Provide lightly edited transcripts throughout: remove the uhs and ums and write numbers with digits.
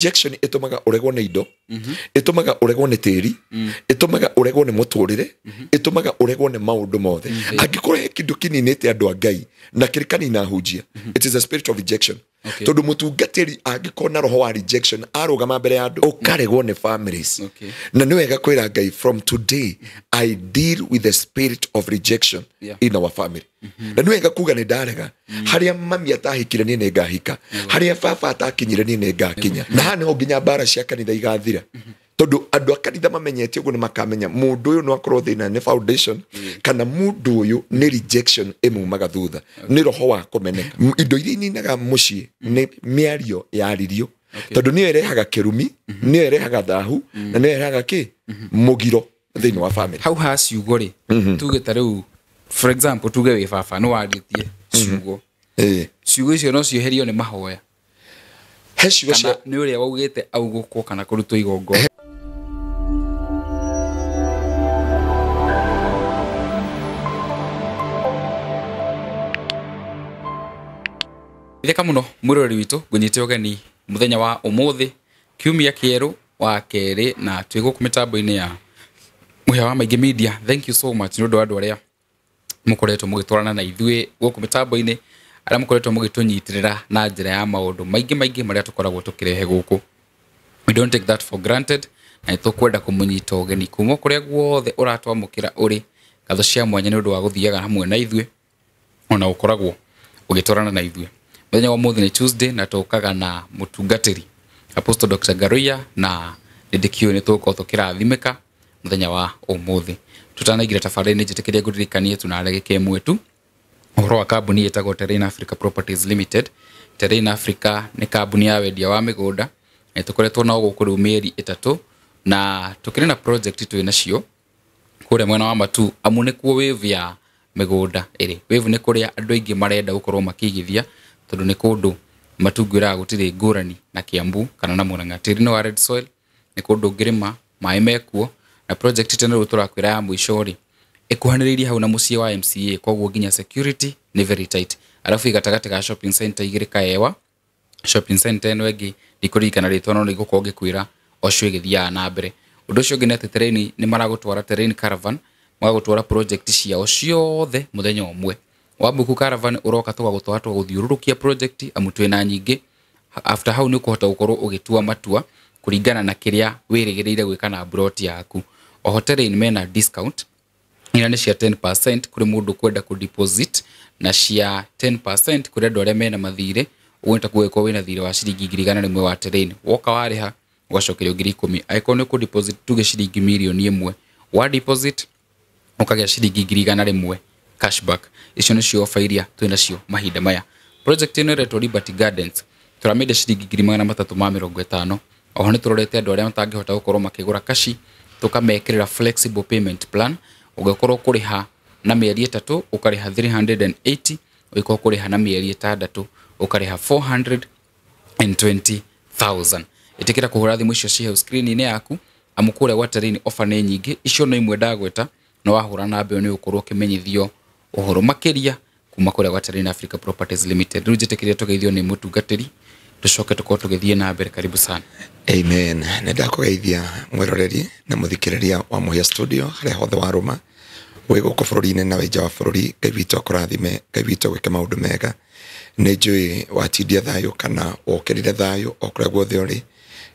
Rejection ĩtũmaga ũregwo nĩ indo, ĩtũmaga ũregwo nĩ tĩri, ĩtũmaga ũregwo nĩ mũtũrĩre, ĩtũmaga ũregwo nĩ maũndũ mothe. Angĩkorwo he kĩndũ kĩninĩte andũ a Ngai na kĩrĩ kanina hunjia, it is a spirit of rejection. Tondũ mũtungatĩri angĩkorwo na roho wa rejection arũgama mbere ya andũ, ũkaregwo nĩ families. Na nĩ wega kwĩra Ngai, from today I deal with the spirit of rejection in our family. Na nĩ wega kuga nĩ ndarega. Harĩa mami atahikire niĩ nĩ ngahika, harĩa baba atakinyire niĩ nĩ ngakinya. Na haha nĩho nginya mbara cia kanitha igathira, tondũ andũ a kanitha mamenyete ũguo nĩ makamenya mũndũ ũyũ no akorwo thĩna nĩ foundation, kana mũndũ ũyũ nĩ rejection ĩmumaga thutha, nĩ roho wa kũmeneka. Indo iria ininaga mũciĩ nĩ mĩario yaririo, tondũ nĩyo ĩrehaga kĩrumi, nĩyo ĩrehaga thahu, na nĩyo ĩrehaga kĩ mũgiro thĩinĩ wa family. Hau ha ciugo rĩ, tuge ta rĩu for example, tuge wĩ baba nĩ warĩtie ciugo, ciugo icio no cieherio nĩ mahoya, he ciugo kana nĩ ũrĩa waugĩte augũkwo kana kũrutwo igongona. Itheka mũno mwĩroreri witũ, ngũnyite ũgeni mũthenya wa ũmũthĩ, kiumia kĩerũ wa kerĩ, na twĩ gũkũ mĩtambo-inĩ ya Mũhĩa wa Maingĩ Media. Thank you so much nĩ ũndũ wa andũ arĩa mũkoretwo mũgĩtwarana na ithuĩ gũkũ mĩtambo-inĩ, arĩa mũkoretwo mũgĩtũnyitĩrĩra na njĩra ya maũndũ maingĩ maingĩ marĩa tũkoragwo tũkĩrehe gũkũ. We don't take that for granted, na nĩtũkwenda kũmũnyita ũgeni kuma kũrĩa guothe ũratwamũkĩra ũrĩ. Ngatho cia mwanya nĩ ũndũ wa gũthiaga hamwe na ithuĩ, ona ũkoragwo ũgĩtwarana na ithuĩ. Mũthenya wa ũmũthĩ nĩ Tuesday, na tũkaga na mũtungatĩri Apostle Dr. Ngaruiya, na nĩndĩkĩũĩ nĩ tũgũkorwo tũkĩrathimĩka mũthenya wa ũmũthĩ. Tutanaingĩra tabarĩra-inĩ, njĩtĩkĩrie ngũririkanie tunarege ĩmwe tu ũhoro wa kambuni ĩtagwo Terrain Africa Properties Limited. Terrain Africa nĩ kambuni ya wendia wa mĩgũnda, na tũkoretwo nao gũkũ rĩu mĩeri 3, na tũkĩrĩ na project twĩ nacio kũrĩa mwena wa Matu, amu nĩkuo wave ya mĩgũnda ĩrĩ. Wave nĩ kũrĩa andũ aingĩ marenda gũkorwo makĩigithia, tondũ nĩ kũndũ Matu ngwĩraga gũtirĩ ngũrani na Kiambu kana na Murang'a. Tĩri nĩ wa red soil, nĩ kũndũ ũngĩrĩma, maĩ mekuo, na project tene rĩu tũrakwĩra ya mũico rĩ, ĩkuhanĩrĩirie hau na mũciĩ wa MCA, koguo nginya security nĩ very tight. Arabu ĩ gatagatĩ ga shopping center igĩrĩ Kaewa, shopping center ĩno ĩngĩ ndikũririkana rĩtwa, no nĩngũkorwo ngĩkwĩra o cio ĩgĩthiaga na mbere. Ũndũ ũcio ũngĩ nĩ atĩ Terrain nĩ maragũtwara Terrain Caravan, magagũtwara project ciao ciothe mũthenya ũmwe. Wabuku caravan ũroka tũgagũtwara tũgagũthiũrũrũkia project, amu twĩna nyingĩ. After hau nĩ ũkũhota gũkorwo ũgĩtua matua kũringana na kĩrĩa wĩrĩgĩrĩire gwĩka na plot yaku. Oho Terrain mena discount ira nĩ cia 10% kũrĩ mũndũ kwenda kũ deposit, na cia 10% kũrĩ andũ arĩa mena mathirĩ. Ũguo nĩ ta kuga ũngĩkorwo wĩna thirĩ wa ciringi 100,000 wa Terrain, woka warĩha ũgacokerio 10,000. Angĩkorwo nĩ ũkũ deposit tuge ciringi 1,000,000, wa deposit ũkagĩa ciringi 100,000 cashback. Icio nĩcio offer iria twĩ nacio mahinda maya. Project ĩno ĩretwo Liberty Gardens, tũramĩendia ciringi 350,000. Oho nĩ tũrorete andũ arĩa matangĩhota gũkorwo makĩgũra kaci, tũkamekĩrĩra flexible payment plan. Ũngĩkorwo kũrĩha na mĩeri 3 ũkarĩha 380, ũngĩkorwo kũrĩha na mĩeri 6 ũkarĩha 420,000. Ĩtĩkĩra kũhũra thimũ icio ciĩ hau screen-inĩ yaku, amu kũrĩa gwa Terrain offer nĩ nyingĩ. Icio no imwe ndagweta, na wahũra namba ĩyo nĩ ũgũkorwo ũkĩmenyithio ũhoro makĩria kuma kũrĩa gwa Terrain Africa Properties Limited. Rĩu njĩtĩkĩrie tũgeithio nĩ mũtungatĩri, tũcoke tũkorwo tũgĩthiĩ na mbere. Karibu sana. Amen. Nĩ ndakũgeithia mwĩroreri na mũthikĩrĩria wa Mũhĩa Studio harĩa hothe warũma, wĩ gũkũ bũrũri-inĩ na wĩ nja wa bũrũri. Ngai witũ akũrathime, Ngai witũ agwĩke maũndũ mega. Nĩ njũĩ watindia thayũ kana wokĩrire thayũ o kũrĩa guothe ũrĩ,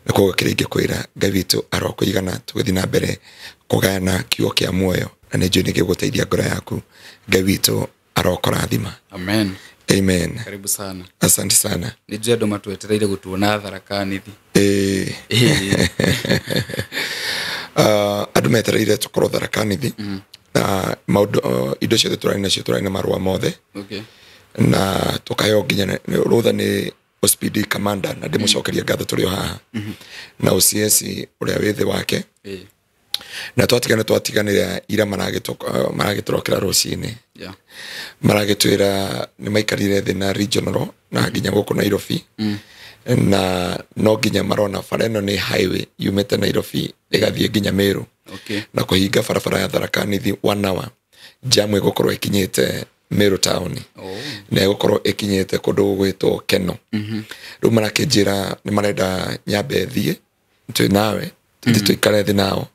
na koguo kĩrĩa ingĩkwĩra, Ngai witũ arokũigana tũgĩthiĩ na mbere kũgayana kiugo kĩa muoyo, na nĩ njũĩ nĩ gĩgũteithia ngoro yaku. Ngai witũ arokũrathima. Amen. Amen. Karibu sana. Asante sana. Nĩ njũĩ andũ matwetereire gũtuona Tharaka Nithi. Andũ metereire tũkorwo Tharaka Nithi. Na maũndũ, indo ciothe tũrarĩ nacio, tũrarĩ na marũa mothe. Na tũkaheo nginya rũtha nĩ OCPD commander, na ndĩmũcokeria ngatho tũrĩ o haha. Na OCS ũrĩa wĩ thĩ wake. Na twatiganĩra ira maragĩtũrokera rũcinĩ. Maragĩtwĩra nĩ maikarire thĩ na regional na nginya gũkũ Nairobi. Na no nginya marona bara ĩno nĩ highway yumĩte Nairobi ĩgathiĩ nginya Meru. Na kũhinga barabara ya Tharaka Nithi 1 hour, jam ĩgũkorwo ĩkinyĩte Meru town. Na ĩgũkorwo ĩkinyĩte kũndũ gũgwĩtwo Keno. Rĩu marakĩnjĩra nĩ marenda nyambe thiĩ twĩ nawe tũthiĩ tũikare thĩ nao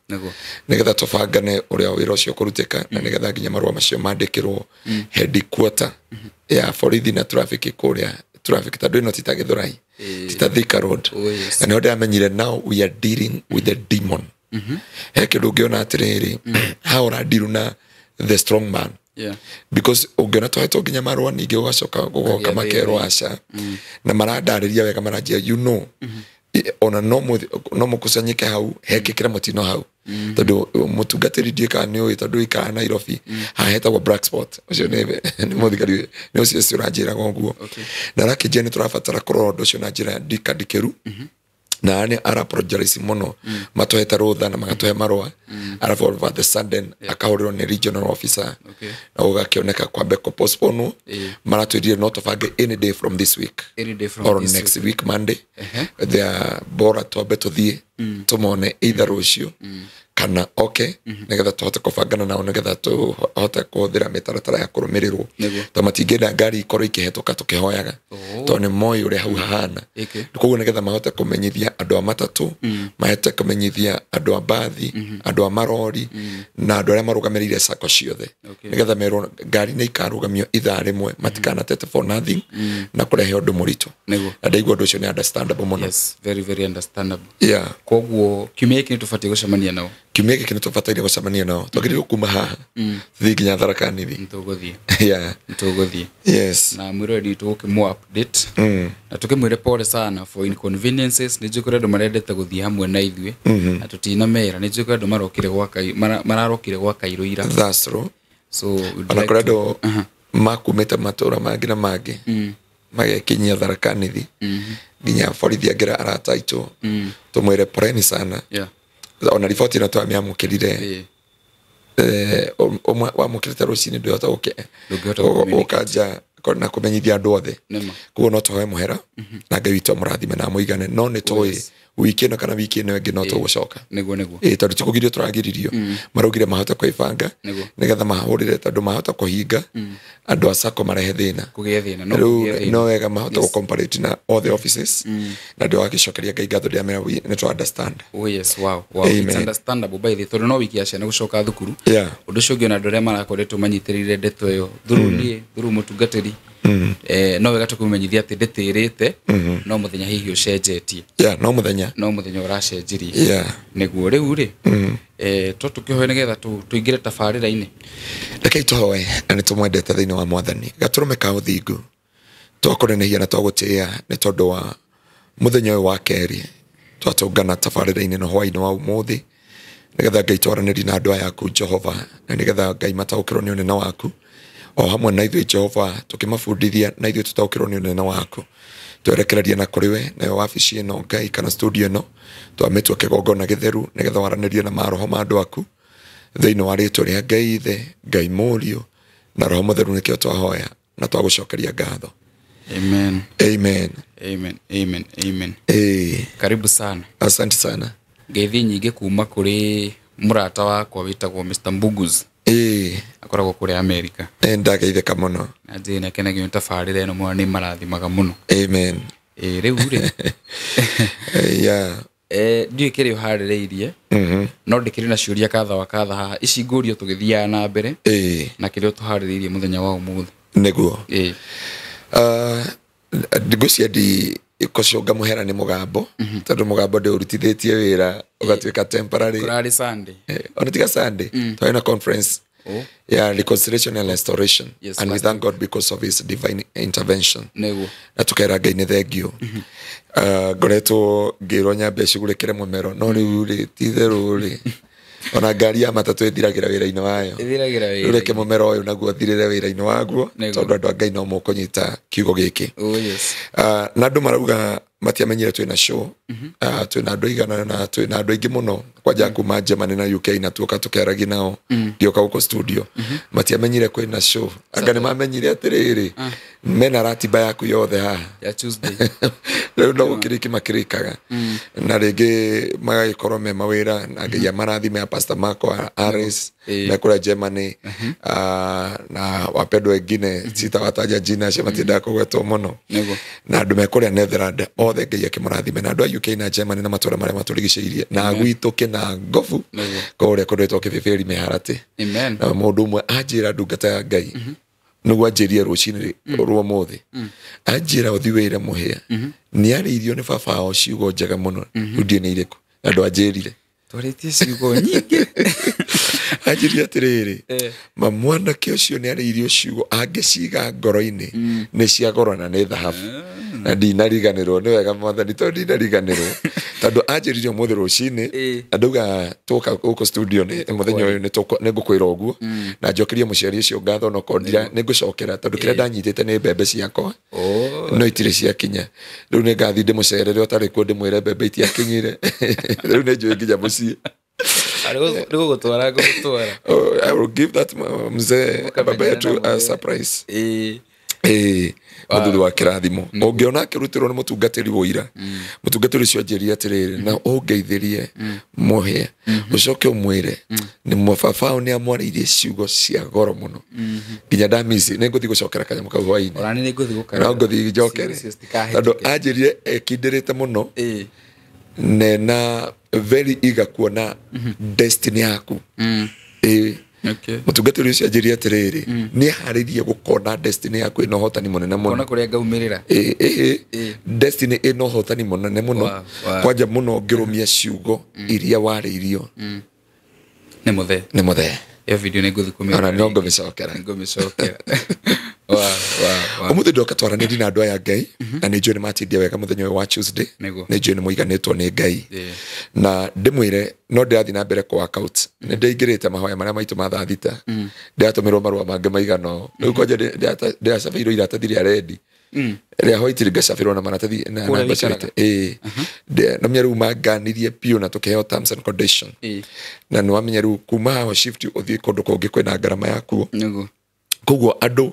nĩgetha tũbangane ũrĩa wĩra ũcio ũkũrutĩka na nĩgetha nginya marũa macio mandĩkĩrwo headquarter ya borithi na traffic kũrĩa traffic tondũ ĩno ti ta Gĩthũrai, ti ta Thika Road. Na nĩho ndĩramenyire now we are dealing with the demon. He kĩndũ ũngĩona atĩrĩrĩ, haha ũrandiru na the strong man. Because ũngĩona tũhetwo nginya marũa ningĩ ũgacoka gũgoka makerwo aca na marandarĩria wega maranjia you know ona no mũkusanyĩke hau hekĩkĩre mũtino hau tondũ mũtungatĩri ndiũĩ kana nĩ ũĩ tondũ ikara Nairobi haha hetagwo Black Spot ũcio nĩ mũthigari nĩ ũcio ũcio ũranjĩraga ũguo na arakĩnjia nĩ tũrabatara kũrora ũndũ ũcio na njĩra ndikandikĩru na nĩ ara-apologize mũno matũhete rũtha na magatũhe marũa arabu all of the sudden akahũrĩrwo nĩ regional officer na gũgakĩoneka kwambe kũ-postpone maratwĩrire no tũbange any day from this week or next week Monday they are bora twambe tũthiĩ tũmone either rũciũ kana oke nĩgetha tũhote kũbangana nao nĩgetha tũhote kũhũthĩra mĩtaratara ya kũrũmĩrĩrwo tondũ matingĩenda ngari ikorwo ikĩhetũka tũkĩhoyaga tondũ nĩ moĩ ũrĩa hau hahana koguo nĩgetha mahote kũmenyithia andũ a matatũ mahote kũmenyithia andũ a mbathi andũ a marori na andũ arĩa marũgamĩrĩire sacco ciothe nĩgetha merwo ngari nĩ ikarũgamio ithaa rĩmwe matikanatete for nothing na kũrehe ũndũ mũritũ na ndaigua ũndũ ũcio nĩ understandable mũno. Yes, very very understandable. Yeah. Koguo kiumia gĩkĩ nĩ tũbatiĩ gũcemania nao. Kiumia gĩkĩ nĩ tũbataire gũcemania nao twagĩrĩirwo kuma haha tũthiĩ nginya Tharaka Nithi. Nĩtũgũthiĩ. Yeah. Nĩtũgũthiĩ. Yes. Na mwĩroreri witũ gũkĩmũ update na tũkĩmwĩre pole sana for inconveniences. Nĩ njũĩ kũrĩ andũ marendete gũthiĩ hamwe na ithuĩ na tũtinamera. Nĩ njũĩ kũrĩ andũ mararokire gwa Kairũ ira. That's true. So ona kũrĩ andũ makumĩte matũra mangĩ na mangĩ magekinyia Tharaka Nithi nginya borithi angĩra arata aitũ tũmwĩre poleni sana. Ona riboti ĩno twamĩamũkĩrire wamũkĩrĩte rũcinĩ ndũhota gũkanja na kũmenyithia andũ othe koguo no tũhoe mũhera na Ngai witũ amũrathime na amũigane no nĩ tũĩ wiki ĩno kana wiki ĩno ĩngĩ no tũgũcoka tondũ ti kũgirio tũragiririo maraugire mahote kwĩbanga nĩgetha mahũrĩre tondũ mahota kũhinga andũ a sacco marehe thĩna rĩu no wega mahote gũ-comparate na all the offices na ndĩwagĩcokeria Ngai ngatho ndĩamera nĩ tũ understand. Oh yes, wow, wow. It's understandable by the tondũ no wiki ya ciana gũcoka thukuru ũndũ ũcio ũngĩ ona andũ arĩa marakoretwo manyitĩrĩire ndeto ĩyo through niĩ through mũtungatĩri no wega tũkũmenyithia atĩ ndĩtĩrĩte no mũthenya hihi ũcenjetie. Yeah, no mũthenya ũracenjirie. Yeah. Nĩguo rĩu rĩ to tũkĩhoe nĩgetha tũingĩre tabarĩra-inĩ. Rekei tũhoe na nĩ tũmwendete thĩinĩ wa Mwathani gatũrũme ka ũthingu twakũnenehia na twagũtĩĩa nĩ tondũ wa mũthenya ũyũ wa kerĩ twatũngana tabarĩra-inĩ na hwaĩ-inĩ wa ũmũthĩ nĩgetha Ngai twaranĩrie na andũ aya aku Jehova na nĩgetha Ngai mataũkĩrwo nĩ ũnene waku o hamwe na ithuĩ Jehova tũkĩmabundithia na ithuĩ tũtaũkĩrwo nĩ ũnene waku twerekereria na kũrĩ we nayo wabici ĩno Ngai kana studio ĩno twamĩtua kĩgongona gĩtheru nĩgetha waranĩrie na maroho ma andũ aku thĩinĩ wa rĩtwa rĩa Ngai Ithe Ngai Mũriũ na Roho Mũtheru nĩkĩo twahoya na twagũcokeria ngatho. Amen. Amen. Amen. Amen. Amen. Karibu sana. Asante sana. Ngeithi nyingĩ kuma kũrĩ mũrata wakwa wĩtagwo Mr. Mbugus. Akoragwo kũrĩa America. Ndageithĩka mũno. Na njĩĩ nĩ akenagio nĩ tabarĩra ĩno mũno nĩ marathimaga mũno. Amen. Rĩu rĩ. Yeah. Ndiũĩ kĩrĩa ũharĩrĩirie no ndĩkĩrĩ na ciũria kadha wa kadha haha ici ngũrio tũgĩthiaga na mbere na kĩrĩa tũharĩrĩirie mũthenya wa ũmũthĩ. Nĩguo. Ngwĩciria ndi kũcũnga mũhera nĩ mũgambo tondũ mũgambo ndĩũrutithĩtie wĩra ũgatuĩka temporary. Kũrarĩ Sunday. Ona tiga Sunday twarĩ na conference ya reconciliation and restoration. Yes, and we thank God because of his divine intervention. Nĩguo. Na tukera Ngai nĩ thengio. Ngoretwo ngĩrwo nyambe cugurĩkĩre mũmero no rĩu rĩ ti itherũ rĩ ona ngari ya matatũ ĩthiragĩra wĩra-inĩ wayo. Ĩthiragĩra wĩra. Rĩu reke mũmero ũyũ naguo ũthirĩre wĩra-inĩ waguo tondũ andũ a Ngai no mũkũnyita kiugo gĩkĩ. Oh yes. Na andũ marauga Matiamenyire twĩna show, twĩna andũ aigana na twĩna andũ aingĩ mũno kwanja kuma Germany na UK, na tuoka tũkĩaragia nao ngĩũka gũkũ studio. Matiamenyire kwĩna show, anga nĩ mamenyire atĩrĩrĩ, mena ratiba yaku yothe haha ya Tuesday. Rĩu no gũkĩrĩki makĩrĩkaga na rĩngĩ magagĩkorwo me mawĩra, na Ngai amarathime ya pastor makwa Aris mekũrĩa Germany, na wapendwa wengine sitawataja jina, acio matiendaga kũgwetwo mũno, na andũ mekũrĩa Netherland othe, Ngai akĩmũrathime, na andũ a UK na Germany na matũra marĩa matũrigicĩirie na gwitũ kĩna ngobu kũrĩa kũndũ kĩbĩbĩri mĩharatĩ. Amen. Na mũndũ ũmwe anjĩra, ndungata ya Ngai, nĩguo anjĩrie rũcinĩ rwa ũmũthĩ, anjĩra ũthi wĩre Mũhĩa nĩ arĩirio nĩ baba wao ciugo njega mũno. Rĩu ndiĩ nĩ irĩkũ na andũ anjĩrire. Twarĩtie ciugo nyingĩ. Anjĩrire atĩrĩrĩ, ma mwanake ũcio nĩ arĩirio ciugo angĩciga ngoro-inĩ nĩ cia goro na nĩ thahabu, na ndinariganĩrwo nĩ wega Mwathani, tondũ ndinariganĩrwo, tondũ anjĩrire ũmũthĩ rũcinĩ na ndauga tũka gũkũ studio nĩ mũthenya ũyũ nĩ ngũkwĩra ũguo, na njokerie mũciari ũcio ngatho, no korwo nĩ ngũcokera, tondũ kĩrĩa ndanyitĩte nĩ mbembe ciakwa no itirĩ ciakinya. Rĩu nĩ ngathiĩ ndĩmũcerere ũtarĩ kuo, ndĩmwĩre mbembe itiakinyire. Rĩu nĩ njũĩ nginya mũciĩ. Nĩgũgũtwara ngũgũtwara. Oh, I will give that mzee baba yetu a surprise. Mũthuri wa kĩrathimo ũngĩona akĩrutĩrwo nĩ mũtungatĩri wũira, mũtungatĩri ũcio anjĩrire atĩrĩrĩ, na ũngeithĩrie Mũhĩa, ũcoke ũmwĩre nĩ mũbaba nĩ amwarĩirie ciugo cia goro mũno nginya ndamici. Nĩ ngũthiĩ gũcokera kanyamũ kau hwainĩ. Ona nĩ ngũthiĩ gũkarora. No ngũthiĩ njokere, tondũ anjĩrire ekindĩrĩte mũno nena very eager kuona destiny yaku. Mũtungatĩri ũcio anjĩrire atĩrĩrĩ, nĩ aharĩirie gũkona destiny yaku ĩna ũhotani mũnene mũno. Kuona kũrĩa ngaumĩrĩra. Destiny ĩna ũhotani mũnene mũno, kwanja mũno ngĩrũmia ciugo iria warĩirio nĩ mũthee. Nĩ mũthee. Ĩyo video nĩ ngũthiĩ kũmĩrora. Ona no ngũmĩcokera. Ngũmĩcokera. Ũmũthĩ ndoka twaranĩrie na andũ aya Ngai, na nĩ njũĩ nĩ matindia wega mũthenya ũyũ wa Tuesday, nĩ njũĩ nĩ mũiganĩtwo nĩ Ngai, na ndĩmwĩre no ndĩrathiĩ na mbere kũ work out. Nĩ ndĩingĩrĩte mahoya marĩa maitũ ma thaa 6, ndĩratũmĩrwo marũa mangĩ maigana ũũ. Rĩu kwanja ndĩracabĩirwo iratathi rĩa rendi, rĩa white, ngacabĩrwo na maratathi na namba ciothe. Na menya rĩu manganirie biũ na tũkĩheo terms and condition, na nĩ wamenya rĩu kuma haha shift ũthiĩ kũndũ kũngĩ kwĩna ngarama yakuo. Koguo andũ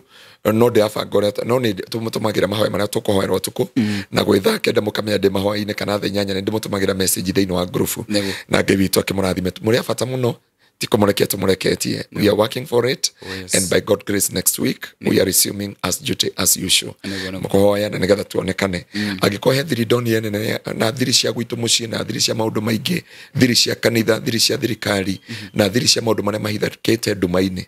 no ndĩrabanga ũrĩa no nĩ tũmũtũmagĩra mahoya marĩa tũkũhoera ũtukũ, na gwĩ thaa 9 mũkamenya ndĩ mahoya-inĩ, kana thaa 8 nĩ ndĩmũtũmagĩra message thĩinĩ wa ngurubu, na Ngai witũ akĩmũrathime. Mũrĩ a bata mũno, ti kũmũrekia tũmũreketie. We are working for it, and by God grace next week we are resuming as duty as usual. Mũkũhoya na nĩgetha tuonekane. Angĩkorwo he thiri ndonire nene, na thiri cia gwitũ mũciĩ, na thiri cia maũndũ maingĩ, thiri cia kanitha, thiri cia thirikari, na thiri cia maũndũ marĩa mahithũkĩte nduma-inĩ,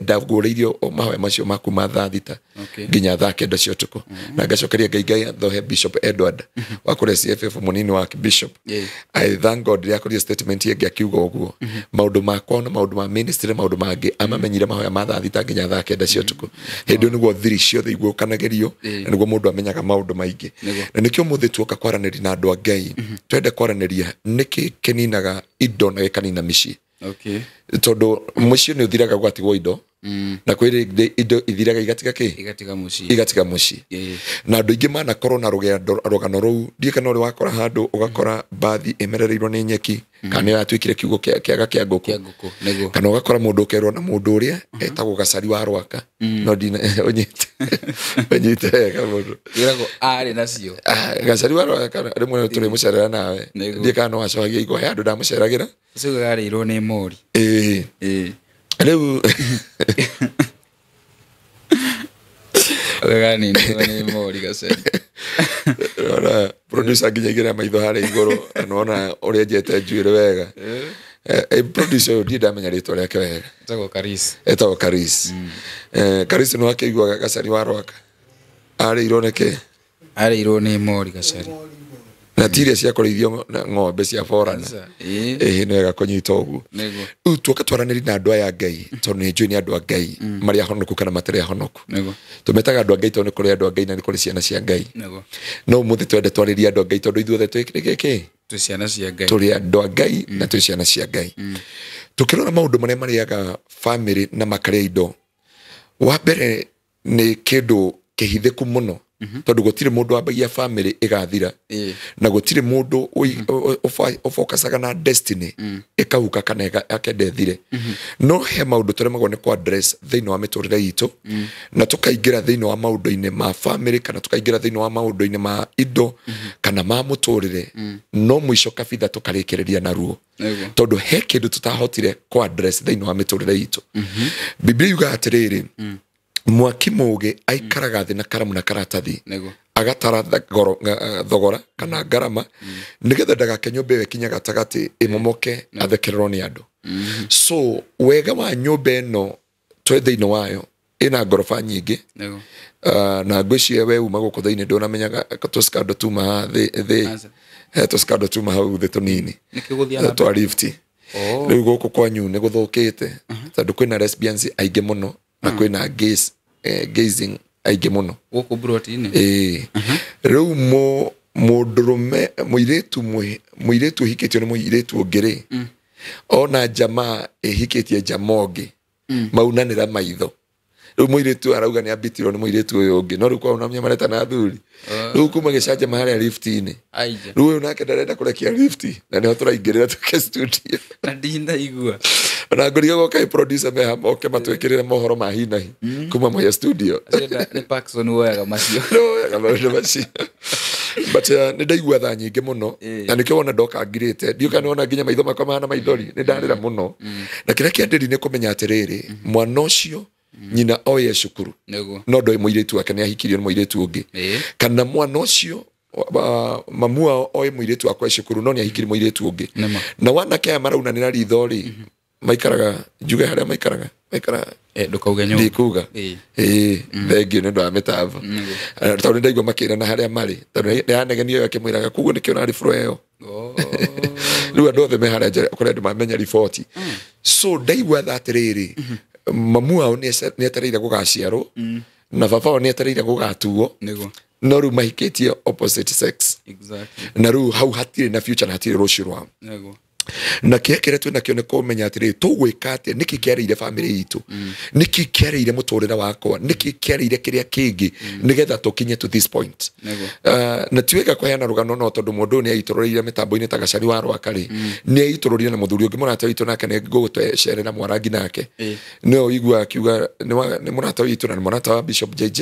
ndaguũrĩirio mahoya macio ma kuma thaa 6 nginya thaa 9 cia ũtukũ, na ngacokeria Ngai ngatho he Bishop Edward wa kũrĩa CFF, mũnini wa Bishop. I thank God rĩakũria statement ĩngĩ akiuga ũguo, maũndũ makwa na maũndũ ma ministry, maũndũ mangĩ amamenyire mahoya ma thaa 6 nginya thaa 9 cia ũtukũ. Hĩndĩ ĩyo nĩguo thiri ciothe iguũkanagĩrio, na nĩguo mũndũ amenyaga maũndũ maingĩ. Na nĩkĩo ũmũthĩ tuoka kwaranĩria na andũ a Ngai, twende kwaranĩria nĩkĩ kĩninaga indo na gĩkanina mĩciĩ. Tondũ mũciĩ nĩ ũthiraga gũgatigwo indo, na kwĩ indo ithiraga igatiga kĩ? Igatiga mũciĩ. Igatiga mũciĩ. Na andũ aingĩ manakorwo na rũgano rũu, ndiũĩ kana ũrĩ wakora handũ ũgakora mbathi ĩmerereirwo nĩ nyeki, kana nĩyo yatuĩkire kiugo kĩaga kĩa ngũkũ, kana ũgakora mũndũ ũkerwo na mũndũ ũrĩa etagwo Gacari wa Rwaka, no ndina ũnyite wega mũndũ wĩragwo arĩ nacio. Gacari wa Rwaka rĩmwe tũrĩ mũcerera nawe, ndiũĩ kana no acohagia igwa, he handũ ndamũceragĩra. Ũcio garĩirwo nĩ mori. Rĩu Ũganinwo nĩ mori Gacari. Ona producer nginya igĩra maitho harĩa igũrũ, na nĩwona ũrĩa njete njuĩrĩ wega. Producer ũyũ ndirĩ ndamenya rĩtwa rĩake wega. Etagwo Karis. Etagwo Karis. Karis nĩ wakĩigua Gacari wa Rwaka arĩirwo nĩ kĩ? Arĩirwo nĩ mori Gacari. Na ti iria cia kũrĩithio ng'ombe cia borana. Nĩ wega kũnyita ũguo. Rĩu tuoka twaranĩrie na andũ aya Ngai, tondũ nĩ njũĩ nĩ andũ a Ngai marĩa ahonoku kana matarĩ ahonoku. Tũmetaga andũ a Ngai tondũ nĩ kũrĩ andũ a Ngai na nĩ kũrĩ ciana cia Ngai. No ũmũthĩ twende twarĩrie andũ a Ngai tondũ ithuothe twĩ kĩ? Twĩ ciana cia Ngai. Tũrĩ andũ a Ngai na twĩ ciana cia Ngai. Tũkĩrora maũndũ marĩa marĩaga family na makarĩa indo, wa mbere nĩ kĩndũ kĩhithĩku mũno. Tondũ gũtirĩ mũndũ wambagia family ĩgathira. Na gũtirĩ mũndũ ũfokacaga na destiny ĩkahuka kana akenda ĩthire. No he maũndũ tũremagwo nĩ kũ address thĩinĩ wa mĩtũrĩre itũ, na tũkaingĩra thĩinĩ wa maũndũ-inĩ ma family kana tũkaingĩra thĩinĩ wa maũndũ-inĩ ma indo kana ma mũtũrĩre, no mũico kabitha tũkarĩkĩrĩria na ruo. Tondũ he kĩndũ tũtahotire kũ address thĩinĩ wa mĩtũrĩre itũ. Biblia yugaga atĩrĩrĩ, mwaki mũũgĩ aikaraga thĩ na karamu na karatathi agatara thogora kana ngarama nĩgetha ndagake nyũmba ĩyo ĩkinye gatagatĩ ĩmomoke athekererwo nĩ andũ. So wega wa nyũmba ĩno twĩ thĩinĩ wayo ĩna ngoroba nyingĩ, na ngwĩciria we uma gũkũ thĩinĩ ndũnamenyaga tũcikando tuma haha thĩ, he tũcikando tuma hau thĩ tũnini twa lift. Rĩu gũkũ kwanyu nĩ gũthũkĩte tondũ kwĩna lesbians aingĩ mũno na kwĩna gays, gazing aingĩ mũno gũkũ broti-inĩ. Rĩu mũndũrũme mũirĩtu ũhikĩtio nĩ mũirĩtu ũngĩ rĩ, ona jamaa ĩhikĩtie jamaa ũngĩ, maunanĩra maitho. Rĩu mũirĩtu arauga nĩ ambitirwo nĩ mũirĩtu ũyũ ũngĩ, no rĩu kwao namenya mareta na athuri. Rĩu kuma gĩcanjama harĩa lift-inĩ, rĩu ũyũ nake ndarenda kũrekia lift na nĩho tũraingĩrĩra tũke studio. Na ndinaigua. Na ngũrigagwo kaĩ producer meha moke matwĩkĩrĩre mohoro ma hi na hi kuma Mũhĩa studio. Nĩ Parkson woyaga macio. Woyaga maũndũ macio. But nĩ ndaigua tha nyingĩ mũno, na nĩkĩo wona ndoka ngirĩte. Ndiũĩ kana nĩwona nginya maitho makwa mahana maithori, nĩ ndarĩra mũno. Na kĩrĩa kĩandĩri nĩ kũmenya atĩrĩrĩ, mwana ũcio nyina oye cukuru, no ndoĩ mũirĩtu wake nĩ ahikirio nĩ mũirĩtu ũngĩ. Kana mwana ũcio mamu wao oĩ mũirĩtu wakwa e cukuru no nĩ ahikirie mũirĩtu ũngĩ. Na wanake aya maraunanĩra ritho rĩ, maikaraga njuge harĩa maikaraga ndũkauge nyũmba. Ndikuga. Thengiũ nĩ ũndũ wa mĩtambo. Tondũ nĩ ndaigua makĩrana harĩa marĩ, tondũ nĩ anegenio ĩyo akĩmwĩraga koguo nĩkĩo ũrarĩ floor ĩyo. Rĩu andũ othe me harĩa nja kũrĩa andũ mamenya riboti. So ndaigua tha atĩrĩrĩ, mamu wao nĩ etereire gũgaciarwo, na baba wao nĩ etereire gũgatuo, no rĩu mahikĩtie opposite sex. Na rĩu hau hatirĩ na future na hatirĩ rũciũ rwao. Na kĩrĩa kĩrĩa twĩ nakĩo nĩ kũmenya atĩrĩrĩ, tũgwĩka atĩa, nĩkĩ kĩarĩire family itũ, nĩkĩ kĩarĩire mũtũrĩre wakwa, nĩkĩ kĩarĩire kĩrĩa kĩngĩ, nĩgetha tũkinye to this point. Na ti wega kũheana rũgano no tondũ mũndũ ũyũ nĩ aitũrũrĩire mĩtambo-inĩ ta Gacari wa Rwaka rĩ, nĩ aitũrũrire na mũthuri ũngĩ mũrata witũ nake nĩ ngũgũcerera Mwarangi nake, nĩwe ũiguaga akiuga nĩ mũrata witũ na nĩ mũrata wa Bishop JJ,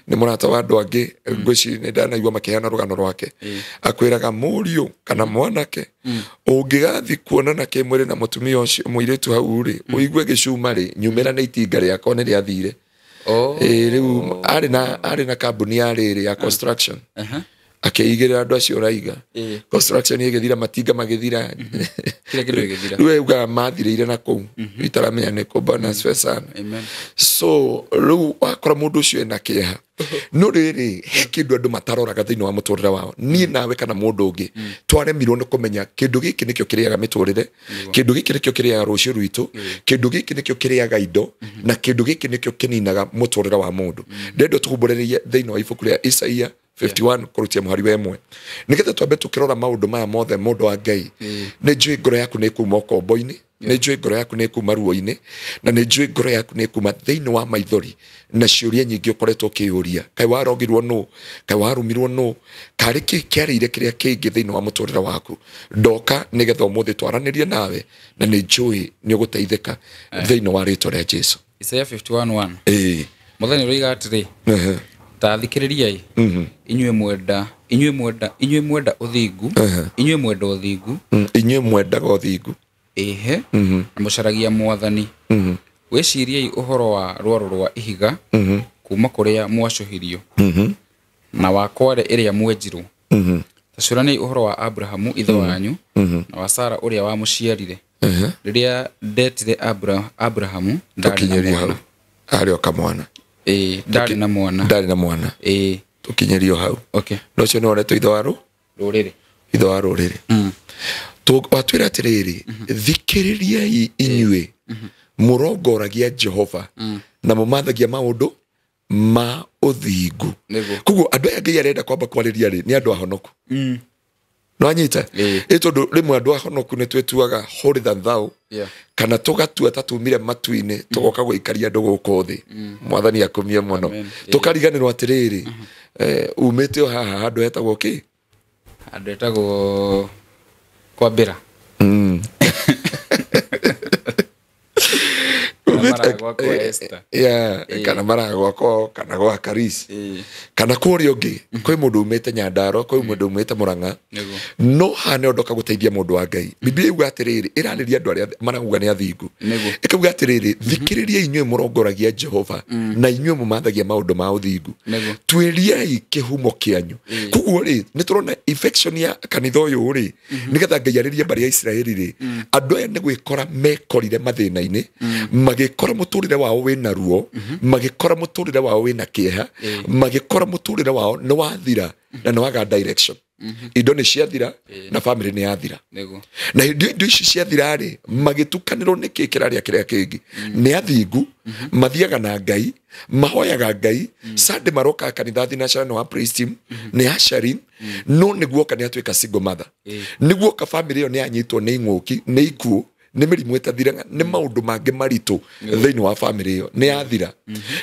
nĩ mũrata wa andũ angĩ, ngwĩciria nĩ ndanaigua makĩheana rũgano rwake. Akwĩraga mũriũ kana mwanake ũngĩgathiĩ kuonana kĩmwĩrĩ na mũtumia ũcio mũirĩtu hau rĩ, ũigue gĩcuma rĩ, nyumĩra nĩ itinga rĩakwa nĩ rĩathire. Rĩu arĩ na kambuni ya rĩrĩ ya construction, akĩigĩrĩra andũ acio raiga construction ĩgĩthira, matinga magĩthira, kila kĩndũ gĩgĩthira. Rĩu augaga mathirĩire na kũu, itaramenya nĩ kũ. Bwana asifiwe sana. So rĩu wakora mũndũ ũcio ena kĩeha. No rĩrĩ, he kĩndũ andũ mataroraga thĩinĩ wa mũtũrĩre wao. Niĩ nawe kana mũndũ ũngĩ twaremirwo nĩ kũmenya kĩndũ gĩkĩ nĩkĩo kĩrĩaga mĩtũrĩre, kĩndũ gĩkĩ nĩkĩo kĩrĩaga rũciũ rwitũ, kĩndũ gĩkĩ nĩkĩo kĩrĩaga indo, na kĩndũ gĩkĩ nĩkĩo kĩninaga mũtũrĩre wa mũndũ. Ndĩrenda tũhumbũrĩrie thĩinĩ wa ibuku rĩa Isaia 51 kũrutia mũhari wa 1, nĩgetha twambe tũkĩrora maũndũ maya mothe. Mũndũ wa Ngai, nĩ njũĩ ngoro yaku nĩ ĩkuma ũkombo-inĩ, nĩ njũĩ ngoro yaku nĩ ĩkuma ruo-inĩ, na nĩ njũĩ ngoro yaku nĩ ĩkuma thĩinĩ wa maithori na ciũria nyingĩ ũkoretwo ũkĩyũria, kaĩ warogirwo nũ, kaĩ warumirwo nũ, karĩ kĩ kĩarĩire kĩrĩa kĩngĩ thĩinĩ wa mũtũrĩre waku. Ndoka nĩgetha ũmũthĩ twaranĩrie nawe, na nĩ njũĩ nĩ ũgũteithĩka thĩinĩ wa rĩtwa rĩa Jesũ. Isaia 51:1. Mũthenya ũroiga atĩrĩ, ta thikĩrĩriai inyuĩ mwenda inyuĩ mwenda ũthingu, inyuĩ mwenda ũthingu, inyuĩ mwendaga ũthingu, ehe, na mũcaragia Mwathani. Wĩciriei ũhoro wa rwaro rwa ihiga kuma kũrĩa mwacũhirio, na wa kware ĩrĩa mwenjirwo. Ta cũraniai ũhoro wa Abrahamu ithe wanyu, na wa Sara ũrĩa wamũciarire. Rĩrĩa ndetire Abrahamu ndarĩ na mwana. Arĩ o kamwana. Ndarĩ na mwana. Ndarĩ na mwana. Tũkinyĩrio hau. No ũcio nĩ wonetwo ithe wa rũrĩrĩ. Ithe wa rũrĩrĩ. Watwĩra atĩrĩrĩ, thikĩrĩriai inyuĩ mũrongoragia Jehova na mũmathagia maũndũ ma ũthingu. Koguo andũ aya Ngai arenda kwamba kwarĩria rĩ, nĩ andũ ahonoku. Nĩwanyita? Ĩ tondũ rĩmwe andũ ahonoku nĩ twĩtuaga holier than thou, kana tũgatua ta tumire matu-inĩ tũgoka gũikaria andũ gũkũ thĩ. Mwathani akumie mũno. Tũkariganĩrwo atĩrĩrĩ, Umĩte o haha handũ hetagwo kĩ? Handũ hetagwo Kwambĩra. Kana maraga gwakwa kana gwa Karis kana kũrĩa ũngĩ kwĩ mũndũ umĩte Nyandarua, kwĩ mũndũ umĩte Murang'a, no hane ũndoka gũteithia mũndũ wa Ngai. Biblia yuga atĩrĩrĩ, ĩrarĩria andũ arĩa marauga nĩ athingu, ĩkauga atĩrĩrĩ, thikĩrĩria inyuĩ mũrongoragia Jehova na inyuĩ mũmathagia maũndũ ma ũthingu, twĩriai kĩhumo kĩanyu. Koguo rĩ, nĩ tũrona infection ya kanitha ũyũ rĩ, nĩgetha Ngai arĩrie mbarĩ ya Isiraeli rĩ, andũ aya nĩ gwĩkora mekorire mathĩna-inĩ, magĩkora mũtũrĩre wao wĩna ruo, magĩkora mũtũrĩre wao wĩna kĩeha, magĩkora mũtũrĩre wao nĩ wathira na nĩ waga direction. Indo nĩ ciathira na family nĩ yathira. Na hĩndĩ indo ici ciathira rĩ, magĩtukanĩrwo nĩ kĩ kĩrarĩa kĩrĩa kĩngĩ. Nĩ athingu, mathiaga na Ngai, mahoyaga Ngai, Sunday maroka kanitha thinacara nĩ wa praise team, nĩ asherin, no nĩguoka nĩ atuĩka single mother. Nĩguoka family ĩyo nĩ yanyitwo nĩ ing'ũki, nĩ ikuũ, nĩ mĩrimũ ĩtathiraga, nĩ maũndũ mangĩ maritũ thĩinĩ wa family ĩyo nĩ yathira.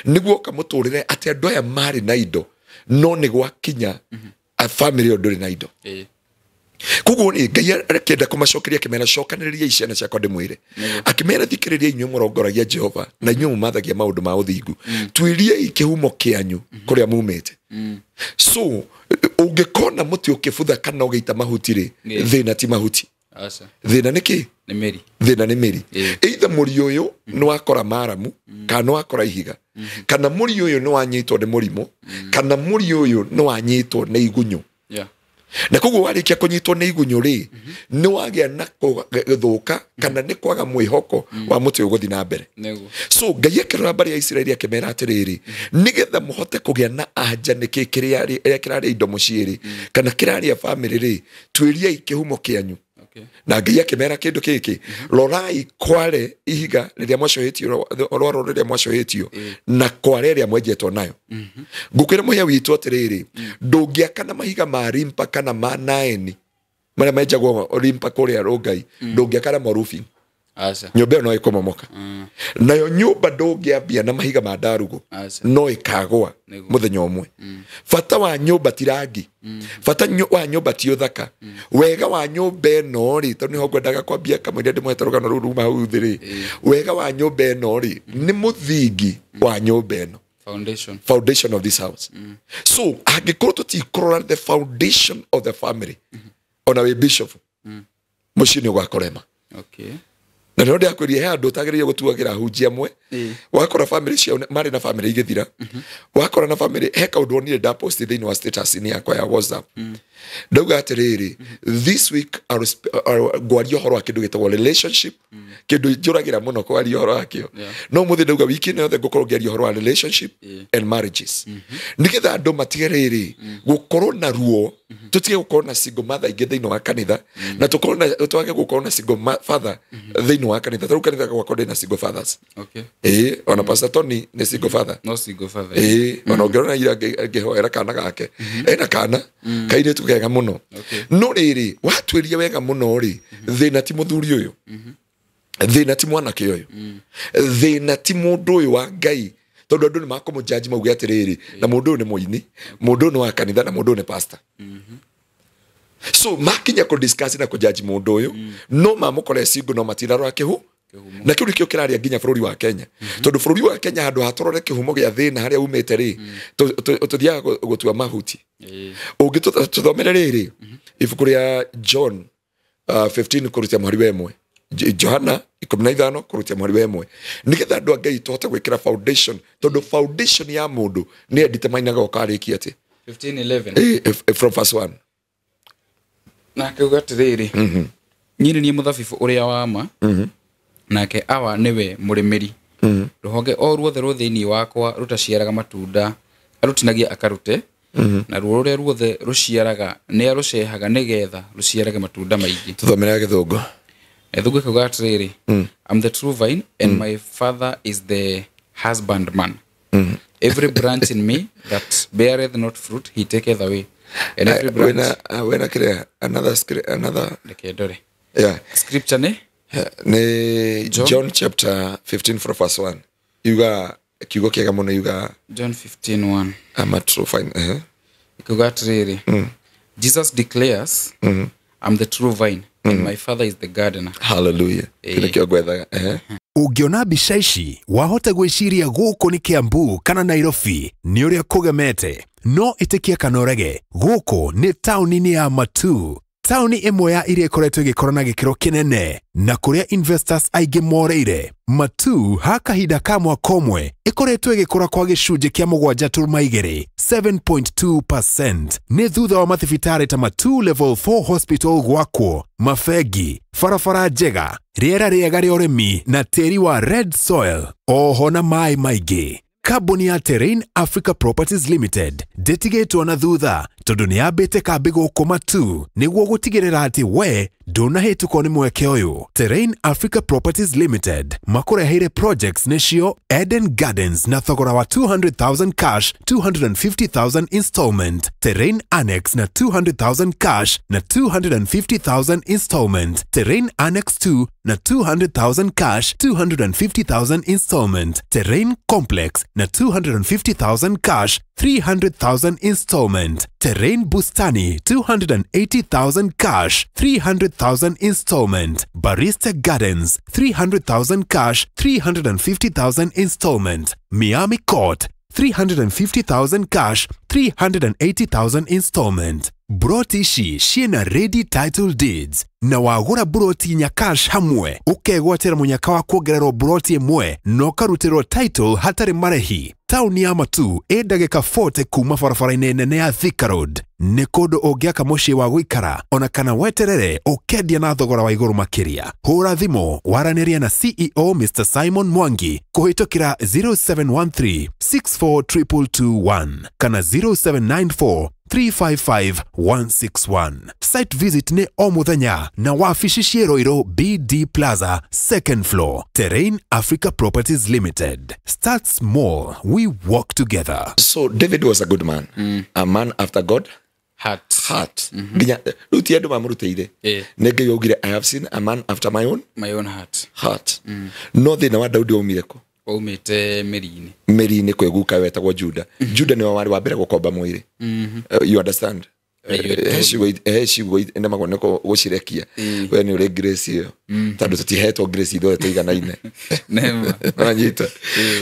Nĩguoka mũtũrĩre atĩ andũ aya marĩ na indo, no nĩ gwakinya family ĩyo ndũrĩ na indo. Koguo rĩ, Ngai akĩenda kũmacokeria akĩmera, cokanĩrĩriai ciana ciakwa ndĩmwĩre. Akĩmera, thikĩrĩriai inyuĩ mũrongoragia Jehova na inyuĩ mũmathagia maũndũ ma ũthingu, tuĩriai kĩhumo kĩanyu kũrĩa mumĩte. So ũngĩkona mũtĩ ũkĩbutha kana ũgĩita mahuti rĩ, thĩna ti mahuti. Thĩna nĩ kĩ? Nĩ mĩri. Thĩna nĩ mĩri. Either mũri ũyũ nĩ wakora maramu, kana nĩ wakora ihiga, kana mũri ũyũ nĩ wanyitwo nĩ mũrimũ, kana mũri ũyũ nĩ wanyitwo nĩ igunyũ. Na koguo warĩkia kũnyitwo nĩ igunyũ rĩ, nĩ wagĩa na gũthũka kana nĩ kwaga mwĩhoko wa mũtĩ ũyũ gũthiĩ na mbere. So Ngai akĩrora mbarĩ ya Isiraeli akĩmera atĩrĩrĩ, nĩgetha mũhote kũgĩa na anja nĩkĩ kĩrĩa kĩrarĩa indo mũciĩ rĩ, kana kĩrarĩa family rĩ, tuĩriai kĩhumo kĩanyu. Na Ngai akĩmera kĩndũ gĩkĩ, rorai kware ihiga rĩrĩa mwacohĩtio, rwaro rĩrĩa mwacohĩtio, na kware ĩrĩa mwenjetwo nayo. Ngũkwĩra mũhĩa witũ atĩrĩrĩ, ndũngĩaka na mahiga ma rimpa kana ma naeni marĩa menjagwo rimpa kũrĩa Rũngai, ndũngĩaka na roofing. Nyũmba ĩyo no ĩkũmomoka. Nayo nyũmba ndũngĩambia na mahiga ma ndarugũ, no ĩkagũa mũthenya ũmwe. Bata wa nyũmba ti rangi, bata wa nyũmba ti ũthaka. Wega wa nyũmba ĩno rĩ, tondũ nĩho ngwendaga kwambia kamũira ndĩmũhete rũgano rũu ruma hau thĩ rĩ, wega wa nyũmba ĩno rĩ, nĩ mũthingi wa nyũmba ĩno. Foundation of this house. So angĩkorwo tũtikũrora the foundation of the family, ona wĩ bishop, mũciĩ nĩ ũgakorema. Na nĩ ndĩrakwĩria he andũ ũtagĩrĩire gũtuagĩra hunjia amwe, wakora family ciao marĩ na family igĩthira, wakora na family he kaũndũ onire ndapost thĩinĩ wa status-inĩ yakwa ya WhatsApp. Ndauga atĩrĩrĩ, this week ngwaria ũhoro wa kĩndũ gĩtagwo relationship, kĩndũ njũragĩra mũno kwaria ũhoro wakĩo. No mũthĩ ndauga wiki ĩno yothe ngũkorwo ngĩaria ũhoro wa relationship and marriages, nĩgetha andũ matige rĩrĩ gũkorwo na ruo, tũtige gũkorwo na single mother ingĩ thĩinĩ wa kanitha, na tũkorwo na twage gũkorwo na single father thĩinĩ wa kanitha. Tarĩu kanitha gwakwa ndĩ na single fathers. Ona Pastor Tony nĩ single father. No single father. Ona ũngĩona ira ngĩhoera kana gake, ena kana kairĩtu kega mũno. No rĩrĩ, watuĩria wega mũno rĩ, thĩna ti mũthuri ũyũ, thĩna ti mwanake ũyũ, thĩna ti mũndũ ũyũ wa Ngai, tondũ andũ nĩ makũmũjudge mauge atĩrĩrĩ, na mũndũ ũyũ nĩ mũini, mũndũ ũyũ nĩ wa kanitha, na mũndũ ũyũ nĩ pastor. So makinya kũ discuss na kũjudge mũndũ ũyũ, no mamũkore single no matirarora kĩhu. Na kĩu nĩkĩo kĩraria nginya bũrũri wa Kenya. Tondũ bũrũri wa Kenya handũ hatũrore kĩhumo gĩa thĩna harĩa umĩte rĩ, tũthiaga gũtua mahuti. Ũngĩtũthomere rĩrĩ, ibuku rĩa John 15 kũrutia mũhari wa 1, Johana 15 kũrutia mũhari wa 1, nĩgetha andũ a Ngai tũhote gwĩkĩra foundation, tondũ foundation ya mũndũ nĩ ĩnditamainaga ũkarĩkia atĩ 15:11 from verse 1. Na akiuga atĩrĩrĩ, niĩ nĩ niĩ mũthabibũ ũrĩa wa ma, nake Awa nĩwe mũrĩmĩri. Rũhonge o ruothe rũ thĩinĩ wakwa rũtaciaraga matunda arũtinagia akarute, na ruo rũrĩa ruothe rũciaraga nĩ arũcehaga nĩgetha rũciarage matunda maingĩ. Tũthomere gĩthũngũ. Gĩthũngũ kiuga atĩrĩrĩ, I'm the true vine and my father is the husbandman. Every branch in me that beareth not fruit he taketh away. And every branch wena kĩrĩa another another ndekendore. Yeah. Scripture ni ni John chapter 15 from verse 1. Yuga kiugo kiega muno yuga John 15:1. I'm a true vine. Akiuga atĩrĩrĩ, "Jesus declares, I'm the true vine and my father is the gardener." Hallelujah. Kĩu nĩkĩo ngwethaga. Ehe. Ũngĩona mbica ici wahota gwĩciria gũkũ nĩ Kiambu kana Nairobi nĩ ũrĩa kũgemete, no ĩtĩkia kana ũrege, gũkũ nĩ taũni-inĩ ya Matuu, taũni ĩmwe ya iria ĩkoretwo ĩgĩkũra na gĩkĩro kĩnene na kũrĩa investors aingĩ moreire. Matuu ha kahinda ka mwaka ũmwe ĩkoretwo ĩgĩkũra kwa gĩcunjĩ kĩa 7.2, 7.2%, nĩ thutha wa mathibitarĩ ta Matuu Level 4 Hospital gwakwo, mabengi, barabara njega, rĩera rĩega rĩa ũrĩmi na tĩri wa red soil, oho na maĩ maingĩ. Kambuni ya Terrain Africa Properties Limited ndĩtigĩtwo na thutha tondũ nĩ yambĩte kambĩ gũkũ Matuu nĩguo gũtigĩrĩra atĩ we ndũnahĩtũkwo nĩ mweke ũyũ. Terrain Africa Properties Limited makũreheire projects nĩcio Eden Gardens na thogora wa 200,000 cash, 250,000 installment, Terrain Annex na 200,000 cash na 250,000 installment, Terrain Annex 2 na 200,000 cash, 250,000 installment, Terrain Complex na 250,000 cash, 300,000 installment, Terrain Bustani 280,000 cash, 300,000 installment, Barista Gardens 300,000 cash, 350,000 installment, Miami Court 350,000 cash, 380,000 installment. Broti ici ciĩna ready title deeds, na wagũra buroti inya cash hamwe ũkegwatĩra mũnyaka wa kuongererwo buroti ĩmwe na ũkarutĩrwo title hatarĩ marĩhi. Taũni ya Matuu ĩ ndagĩka 40 kuma barabara-inĩ nene ya Thika Road. Nĩ kũndũ ũngĩaka mũciĩ wa gũikara ona kana weterere ũkendia na thogora wa igũrũ makĩria. Hũra thimũ waranĩria na CEO Mr Simon Mwangi kũhĩtũkĩra 0713 642221 kana 0794 355 161. Site visit nĩ o mũthenya na wabici ciĩ Ruiru BD Plaza, second floor. Terrain Africa Properties Limited. Start small, we work together. So David was a good man, a man after God heart. Heart. Nginya rĩu ti andũ mamũrutĩire, nĩ Ngai augire, "I have seen a man after my own my own heart." Heart. No thĩna wa Daudi waumire kũ? Waumĩte mĩri-inĩ. Mĩri-inĩ kwĩ guka wetagwo Juda. Juda nĩwe warĩ wa mbere gũkomba mwĩrĩ. You understand? He ciugo ndemagwo nĩ gũcirekia. We nĩ ũrĩ grace ĩyo, tondũ tũtihetwo grace ithuothe tũiganaine. Never. Wanyita?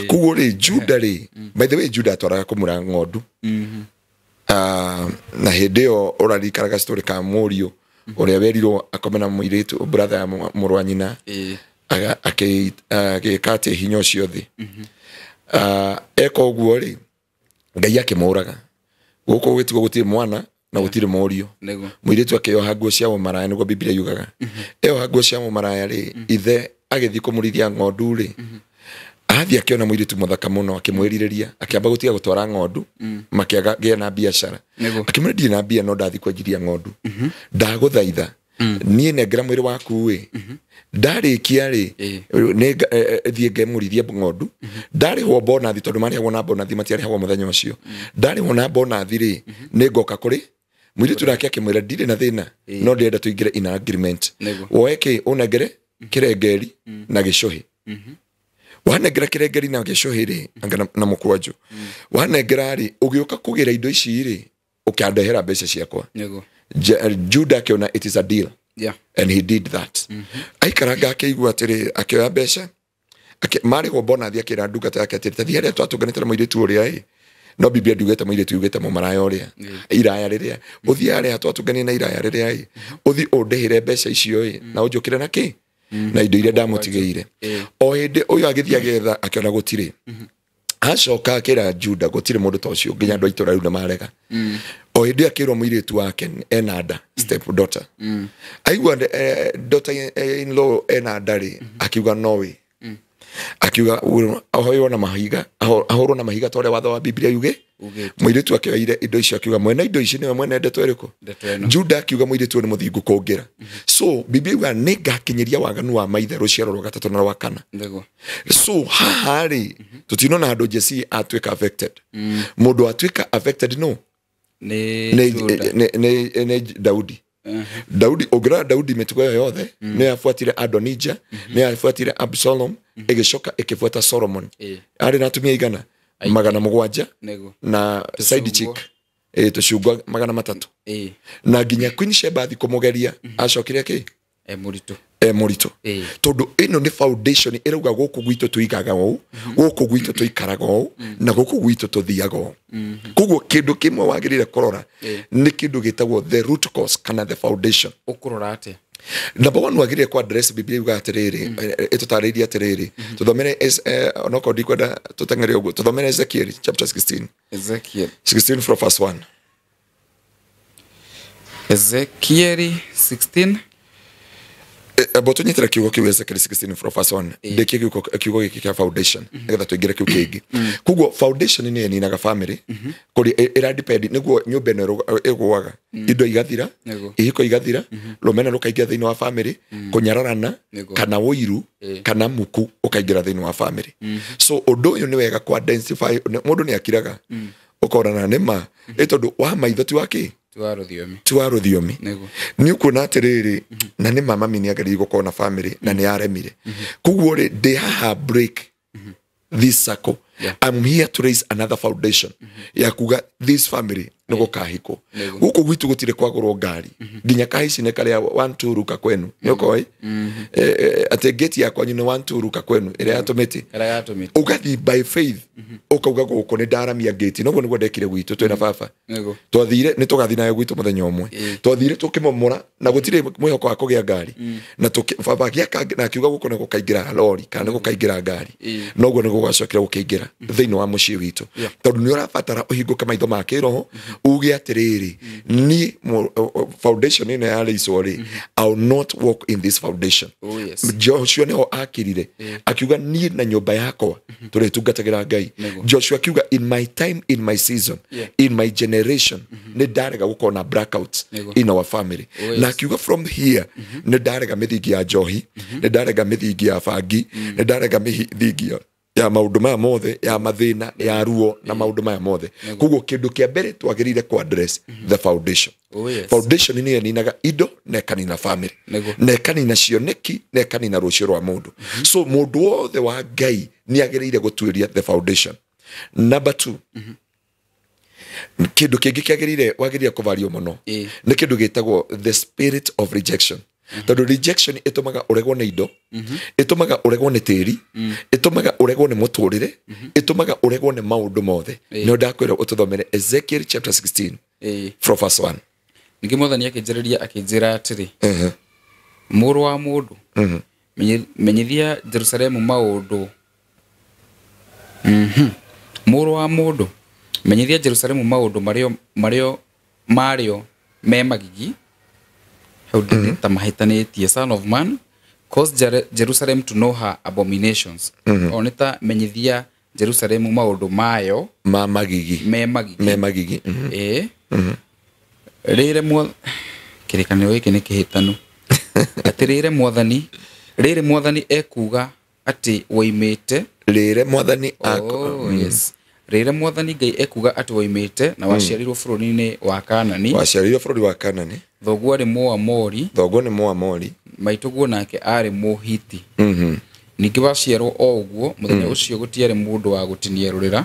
Koguo rĩ, Juda rĩ, by the way, Juda atwaraga kũmũra ng'ondu. Ah, na hĩndĩ ĩyo ũraririkanaga story ka mũriũ ũrĩa werirwo akome na mũirĩtu brother ya mũrũ wa nyina, agĩka atĩ hinya ũcio thĩ. Ah, eka ũguo rĩ, Ngai akĩmũraga gũkũ gũtigwo gũtirĩ mwana na gũtirĩ mũriũ. Mũirĩtu akĩoha nguo cia ũmaraya, nĩguo Biblia yugaga. Eoha nguo cia ũmaraya rĩ, ithe agĩthiĩ kũmũrithia ng'ondu rĩ, athiĩ akĩona mũirĩtu mũthaka mũno, akĩmwĩrirĩria, akĩamba gũtiga gũtwara ng'ondu, makĩaga gĩa na biacara. Akĩmwĩra, "Ndirĩ na mbia, no ndathiĩ kwenjiria ng'ondu, ndagũthaitha niĩ nengera mwĩrĩ waku ĩ, ndarĩkia rĩ, nĩ thiĩ ngemũrithie ng'ondu, ndarĩhwo bonathi," tondũ marĩhagwo na bonathi, matiarĩhagwo mũthenya ũcio, "ndarĩhwo na bonathi rĩ, nĩ ngoka kũrĩ mũirĩtu." Nake akĩmwĩra, "Ndirĩ na thĩna, no ndĩrenda tũingĩre in agreement. Woe kĩ ũnengere kĩrengeri na gĩcũhĩ. Wanengera kĩrengeri na gĩcũhĩ rĩ, anga na mũkwanjũ wanengera rĩ, ũgĩũka kũgĩra indo ici rĩ, ũkandehera mbeca ciakwa." Juda akĩona it is a deal and he did that. Aikaranga akĩigua atĩrĩ, akĩoya mbeca, marĩhwo bonathi, akĩra ndungata yake atĩrĩ, "Tathiĩ harĩa twatũnganĩte na mũirĩtu ũrĩa ĩ," no Biblia ndiugĩte mũirĩtu, yugĩte mũmaraya ũrĩa, iraya rĩrĩa, "ũthiĩ harĩa twatũnganire na iraya rĩrĩa ĩ, ũthiĩ ũndĩhĩre mbeca icio ĩ, na ũnjũkĩre na kĩ na indo iria ndamũtigĩire." O hĩndĩ ũyũ agĩthiĩ agĩetha, akĩona gũtirĩ. Acoka akĩra Juda, "Gũtirĩ mũndũ ta ũcio, nginya andũ a itũũra rĩu nĩ marega." O hĩndĩ ĩyo akĩrwo mũirĩtu wake ena nda, step daughter. Aigua daughter in law ena nda rĩ, akiuga no way. Akiuga ahoywo na mahiga, ahũrwo na mahiga ta ũrĩa watho wa Biblia yuge. Ugĩte. Mũirĩtu akĩoire indo icio, akiuga mwene indo ici nĩwe mwene ndeto ĩrĩkũ? Ndeto ĩno. Juda akiuga mũirĩtu ũyũ nĩ mũthingu kũngĩra. So Biblia yuga nĩ ngakinyĩria waganu wa maithe rũciaro rwa gatatũ na rwa kana. So haha rĩ, tũtinona handũ Jesse atuĩka affected. Mũndũ atuĩka affected no Nĩ nĩ Juda. nĩ Daudi. Daudi, ũngĩrora Daudi mĩtugo ĩyo yothe, nĩ yabuatire Adonija, nĩ yabuatire Absalom, ĩgĩcoka ĩkĩbuata Solomon. Arĩ na atumia igana 700 na side chick. Tũcungwa 300. Na nginya Queen Sheba athi kũmũgeria acokire kĩ? Mũritũ. Mũritũ. Tondũ ĩno nĩ foundation ĩrauga gũkũ gwitũ tũigaga ũũ, gũkũ gwitũ tũikaraga ũũ, na gũkũ gwitũ tũthiaga ũũ. Koguo kĩndũ kĩmwe wagĩrĩire kũrora nĩ kĩndũ gĩtagwo the root cause kana the foundation. Ũkũrora atĩa? Number one, wagĩrĩire kũ address Biblia yugaga atĩrĩrĩ, ĩtũtarĩirie atĩrĩrĩ, tũthomere onokorwo ndikwenda tũteng'ere ũguo, tũthomere Ezekiel chapter 16. Ezekiel 16 from verse 1. Ezekiel 16. Ebo tũnyitĩre kiugo kĩu Ezekiel 16 from verse 1. Ndĩkie kiugo gĩkĩ kĩa foundation nĩgetha tũingĩre kĩu kĩngĩ. Koguo foundation nĩ ĩninaga family, kũrĩ ĩra depend nĩguo nyũmba ĩno ĩgũaga, indo igathira, ihiko igathira, rũmena rũkaingĩra thĩinĩ wa family, kũnyararana kana ũiru kana muku ũkaingĩra thĩinĩ wa family. So ũndũ ũyũ nĩ wega kũ identify. Mũndũ nĩ akiraga ũkorana nĩ ma ĩ tondũ wa maitho ti wa kĩ? Ti wa rũthiomi. Nĩ ũkuona atĩrĩrĩ, na nĩ mama mi nĩageririe gũkorwo na family na nĩ yaremire. Koguo rĩ, ndĩ haha break this circle. I'm here to raise another foundation ya kuga this family nĩ gũkahikwo. Gũkũ gwitũ gũtirĩ kwagũrwo ngari nginya kahici nĩ karĩa 1 2 ruka kwenu nĩ ũkoĩ atĩ gate ya kwanyu nĩ 1 2 ruka kwenu ĩrĩa yatũmĩte ũgathiĩ by faith ũkauga gũkũ nĩ ndaramia gate. Noguo nĩguo ndekire gwitũ twĩna baba, twathire nĩ tũgathiĩ nayo gwitũ mũthenya ũmwe, twathire tũkĩmomora na gũtirĩ mwĩhoko wa kũgĩa ngari, na baba agĩaka na akiuga gũkũ nĩ gũkaingĩra lori kana nĩ gũkaingĩra ngari. Noguo nĩguo gwacokire gũkĩingĩra thĩinĩ wa mũciĩ witũ, tondũ nĩ ũrabatara ũhingũke maitho ma kĩroho uge atĩrĩrĩ, niĩ foundation ĩno ya rĩicwo rĩ, I will not walk in this foundation. Joshua nĩho akirire akiuga niĩ na nyũmba yakwa tũrĩtungatagĩra Ngai. Joshua akiuga in my time, in my season, in my generation nĩ ndarega gũkorwo na blackouts in our family. Na akiuga from here nĩ ndarega mĩthingi ya njohi, nĩ ndarega mĩthingi ya bangi, nĩ ndarega mĩthingi ya maũndũ maya mothe, ya mathĩna, ya ruo na maũndũ maya mothe. Koguo kĩndũ kĩa mbere twagĩrĩire kũ address the foundation. Foundation nĩ ĩninaga indo na ĩkanina family, na ĩkanina cioneki, na ĩkanina rũciũ rwa mũndũ. So mũndũ wothe wa Ngai nĩ agĩrĩire gũtuĩria the foundation. Number 2, kĩndũ kĩngĩ kĩagĩrĩire wagĩrĩire kũvario mũno nĩ kĩndũ gĩtagwo the spirit of rejection. Tondũ rejection ĩtũmaga ũregwo nĩ indo, ĩtũmaga ũregwo nĩ tĩri, ĩtũmaga ũregwo nĩ mũtũrĩre, ĩtũmaga ũregwo nĩ maũndũ mothe. Nĩo ndakwĩra ũtũthomere Ezekiel chapter 16 from verse 1. Ningĩ Mwathani akĩnjarĩria akĩnjĩra atĩrĩ, mũrũ wa mũndũ, menyithia Jerusalemu maũndũ. Mũrũ wa mũndũ, menyithia Jerusalemu maũndũ marĩo me magigi. How did it mahĩtanĩtie? Son of man, cause Jerusalem to know her abominations. Oneta menyithia Jerusalemu maũndũ mayo ma magigi, me magigi, me magigi. Rĩrĩ kĩrĩkanĩro gĩkĩ nĩ kĩhĩtanu. Atĩrĩrĩ Mwathani, rĩrĩ Mwathani ekuga atĩ woimĩte, rĩrĩ Mwathani yes, rĩrĩ Mwathani Ngai ekuga atĩ woimĩte na waciarirwo bũrũri-inĩ wa Kanani, waciarirwo bũrũri wa Kanani. Thoguo arĩ Mũamori, thoguo nĩ Mũamori, maitũguo nake arĩ Mũhiti. Ningĩ waciarwo o ũguo mũthenya ũcio gũtiarĩ mũndũ wa gũtinia rũrĩra,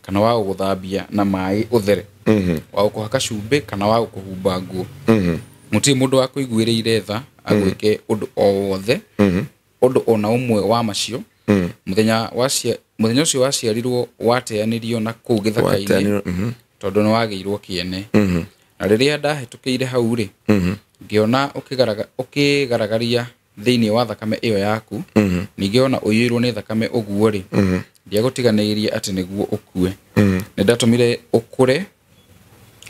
kana wa gũgũthambia na maĩ ũthere, wa gũkũhaka cumbĩ kana wa gũkũhumba nguo. Gũtirĩ mũndũ wa kũiguĩrĩire tha agwĩke ũndũ o wothe, ũndũ ona ũmwe wa macio. Mũthenya ũcio waciarirwo wateanĩrio na kũu gĩthaka-inĩ, tondũ nĩ wagĩirwo kĩene. Na rĩrĩa ndahĩtũkĩire hau rĩ, ngĩona ũkĩgaragaria thĩinĩ wa thakame ĩyo yaku, ningĩ ona ũiyũirwo nĩ thakame ũguo rĩ, ndiagũtiganĩirie atĩ nĩguo ũkue. Nĩ ndatũmire ũkũre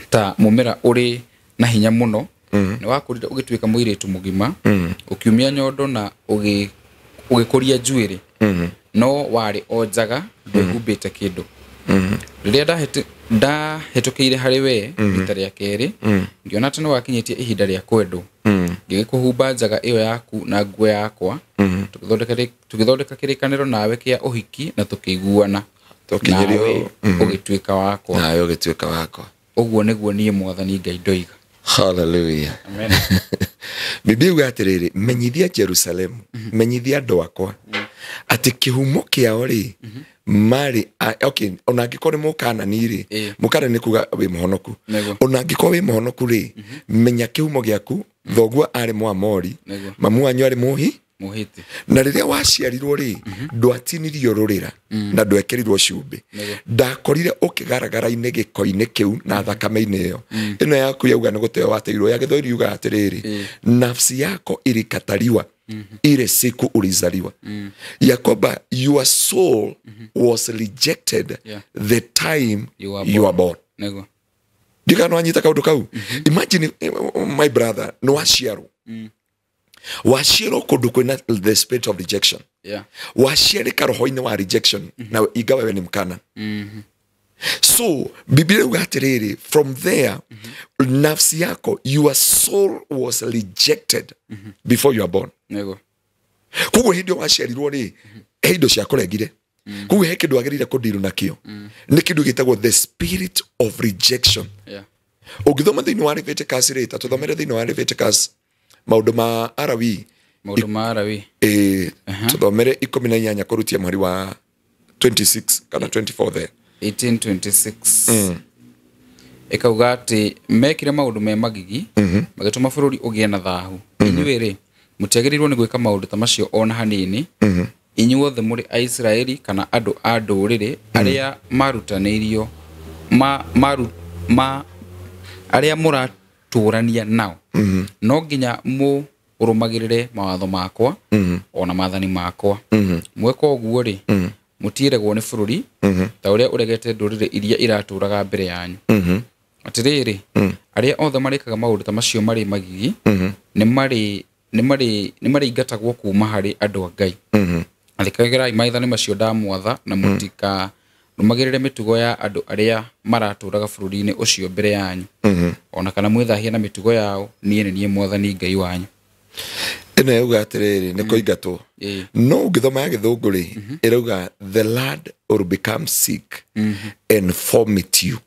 ta mũmera ũrĩ na hinya mũno, nĩ wakũrire ũgĩtuĩka mũirĩtu mũgima, ũkiumia nyondo na ũgĩkũria njuĩrĩ, no warĩ o njaga, ndwehumbĩte kĩndũ. Rĩrĩa ndahĩtũkĩire harĩ we rita rĩa kerĩ, ngĩona atĩ nĩ wakinyĩtie ihinda rĩa kwendwo, ngĩgĩkũhumba njaga ĩyo yaku na nguo yakwa, tũgĩthondeka kĩrĩkanĩro nawe kĩa ũhiki na tũkĩiguana, nawe ũgĩtuĩka wakwa, nawe ũgĩtuĩka wakwa. Ũguo nĩguo niĩ Mwathani Ngai ndoiga. Hallelujah. Amen. Biblia yuga atĩrĩrĩ, menyithia Jerusalemu, menyithia andũ akwa Atĩ kĩhumo kĩao rĩ marĩ okay, ona angĩkorwo nĩ mũkanani rĩ, mũkanani nĩ kuga wĩ mũhonoku. Ona angĩkorwo wĩ mũhonoku rĩ, menya kĩhumo gĩaku. Thoguo arĩ Mũamori, mamu wanyu arĩ Mũhiti. Na rĩrĩa waciarirwo rĩ, ndwatinirio rũrĩra na ndwekĩrirwo cumbĩ. Ndakorire ũkĩgaragara-inĩ gĩko-inĩ kĩu na thakame-inĩ ĩyo. Ĩno yaku yauga nĩ gũteo wateirwo. Ya Gĩthwaĩri yugaga atĩrĩrĩ, nafsi yako ilikataliwa ile siku ulizaliwa. Ya kwamba your soul was rejected the time you are born. Ndikana wanyita kaũndũ kau. Imagine my brother, nĩ waciarwo. Waciarwo kũndũ kwĩna the spirit of rejection. Waciarĩka roho-inĩ wa rejection na ingawa wewe ni mkana. So Biblia yuga atĩrĩrĩ, from there nafsi yako, your soul was rejected before you are born. Koguo hĩndĩ ĩyo waciarirwo rĩ, he indo ciakũrengire. Koguo he kĩndũ wagĩrĩire kũndiru nakĩo. Nĩ kĩndũ gĩtagwo the spirit of rejection. Ũngĩthoma thĩinĩ wa Leviticus rĩ, ta tũthomere thĩinĩ wa Leviticus maũndũ ma Arawi. Maũndũ ma Arawi. Tũthomere 18 kũrutia mweri wa 26 kana 24 there. 1826. Ĩkauga atĩ mekire maũndũ me magigi, magĩtũma bũrũri ũgĩe na thahu. Inyuĩ rĩ, mũtiagĩrĩirwo nĩ gwĩka maũndũ ta macio ona hanini. Inyuothe mũrĩ Aisiraeli kana andũ a ndũrĩrĩ arĩa marutanĩirio arĩa mũratũrania nao. No nginya mũrũmagĩrĩre mawatho makwa ona maathani makwa. Mweka ũguo rĩ, mũtiĩregwo nĩ bũrũri ta ũrĩa ũregete ndũrĩrĩ iria iratũraga mbere yanyu. Atĩrĩrĩ, arĩa othe marĩkaga maũndũ ta macio marĩ magigi nĩ marĩingatagwo kuma harĩ andũ a Ngai. Athĩkagĩrai maathani macio ndamwatha na mũtikarũmagĩrĩre mĩtugo ya andũ arĩa maratũraga bũrũri-inĩ ũcio mbere yanyu. Ona kana mwĩthahie na mĩtugo yao, niĩ nĩ niĩ Mwathani Ngai wanyu. Ĩno yauga atĩrĩrĩ, nĩ kũingatwo. No ũngĩthoma ya Gĩthũngũ rĩ, ĩrauga the land will become sick and vomit you.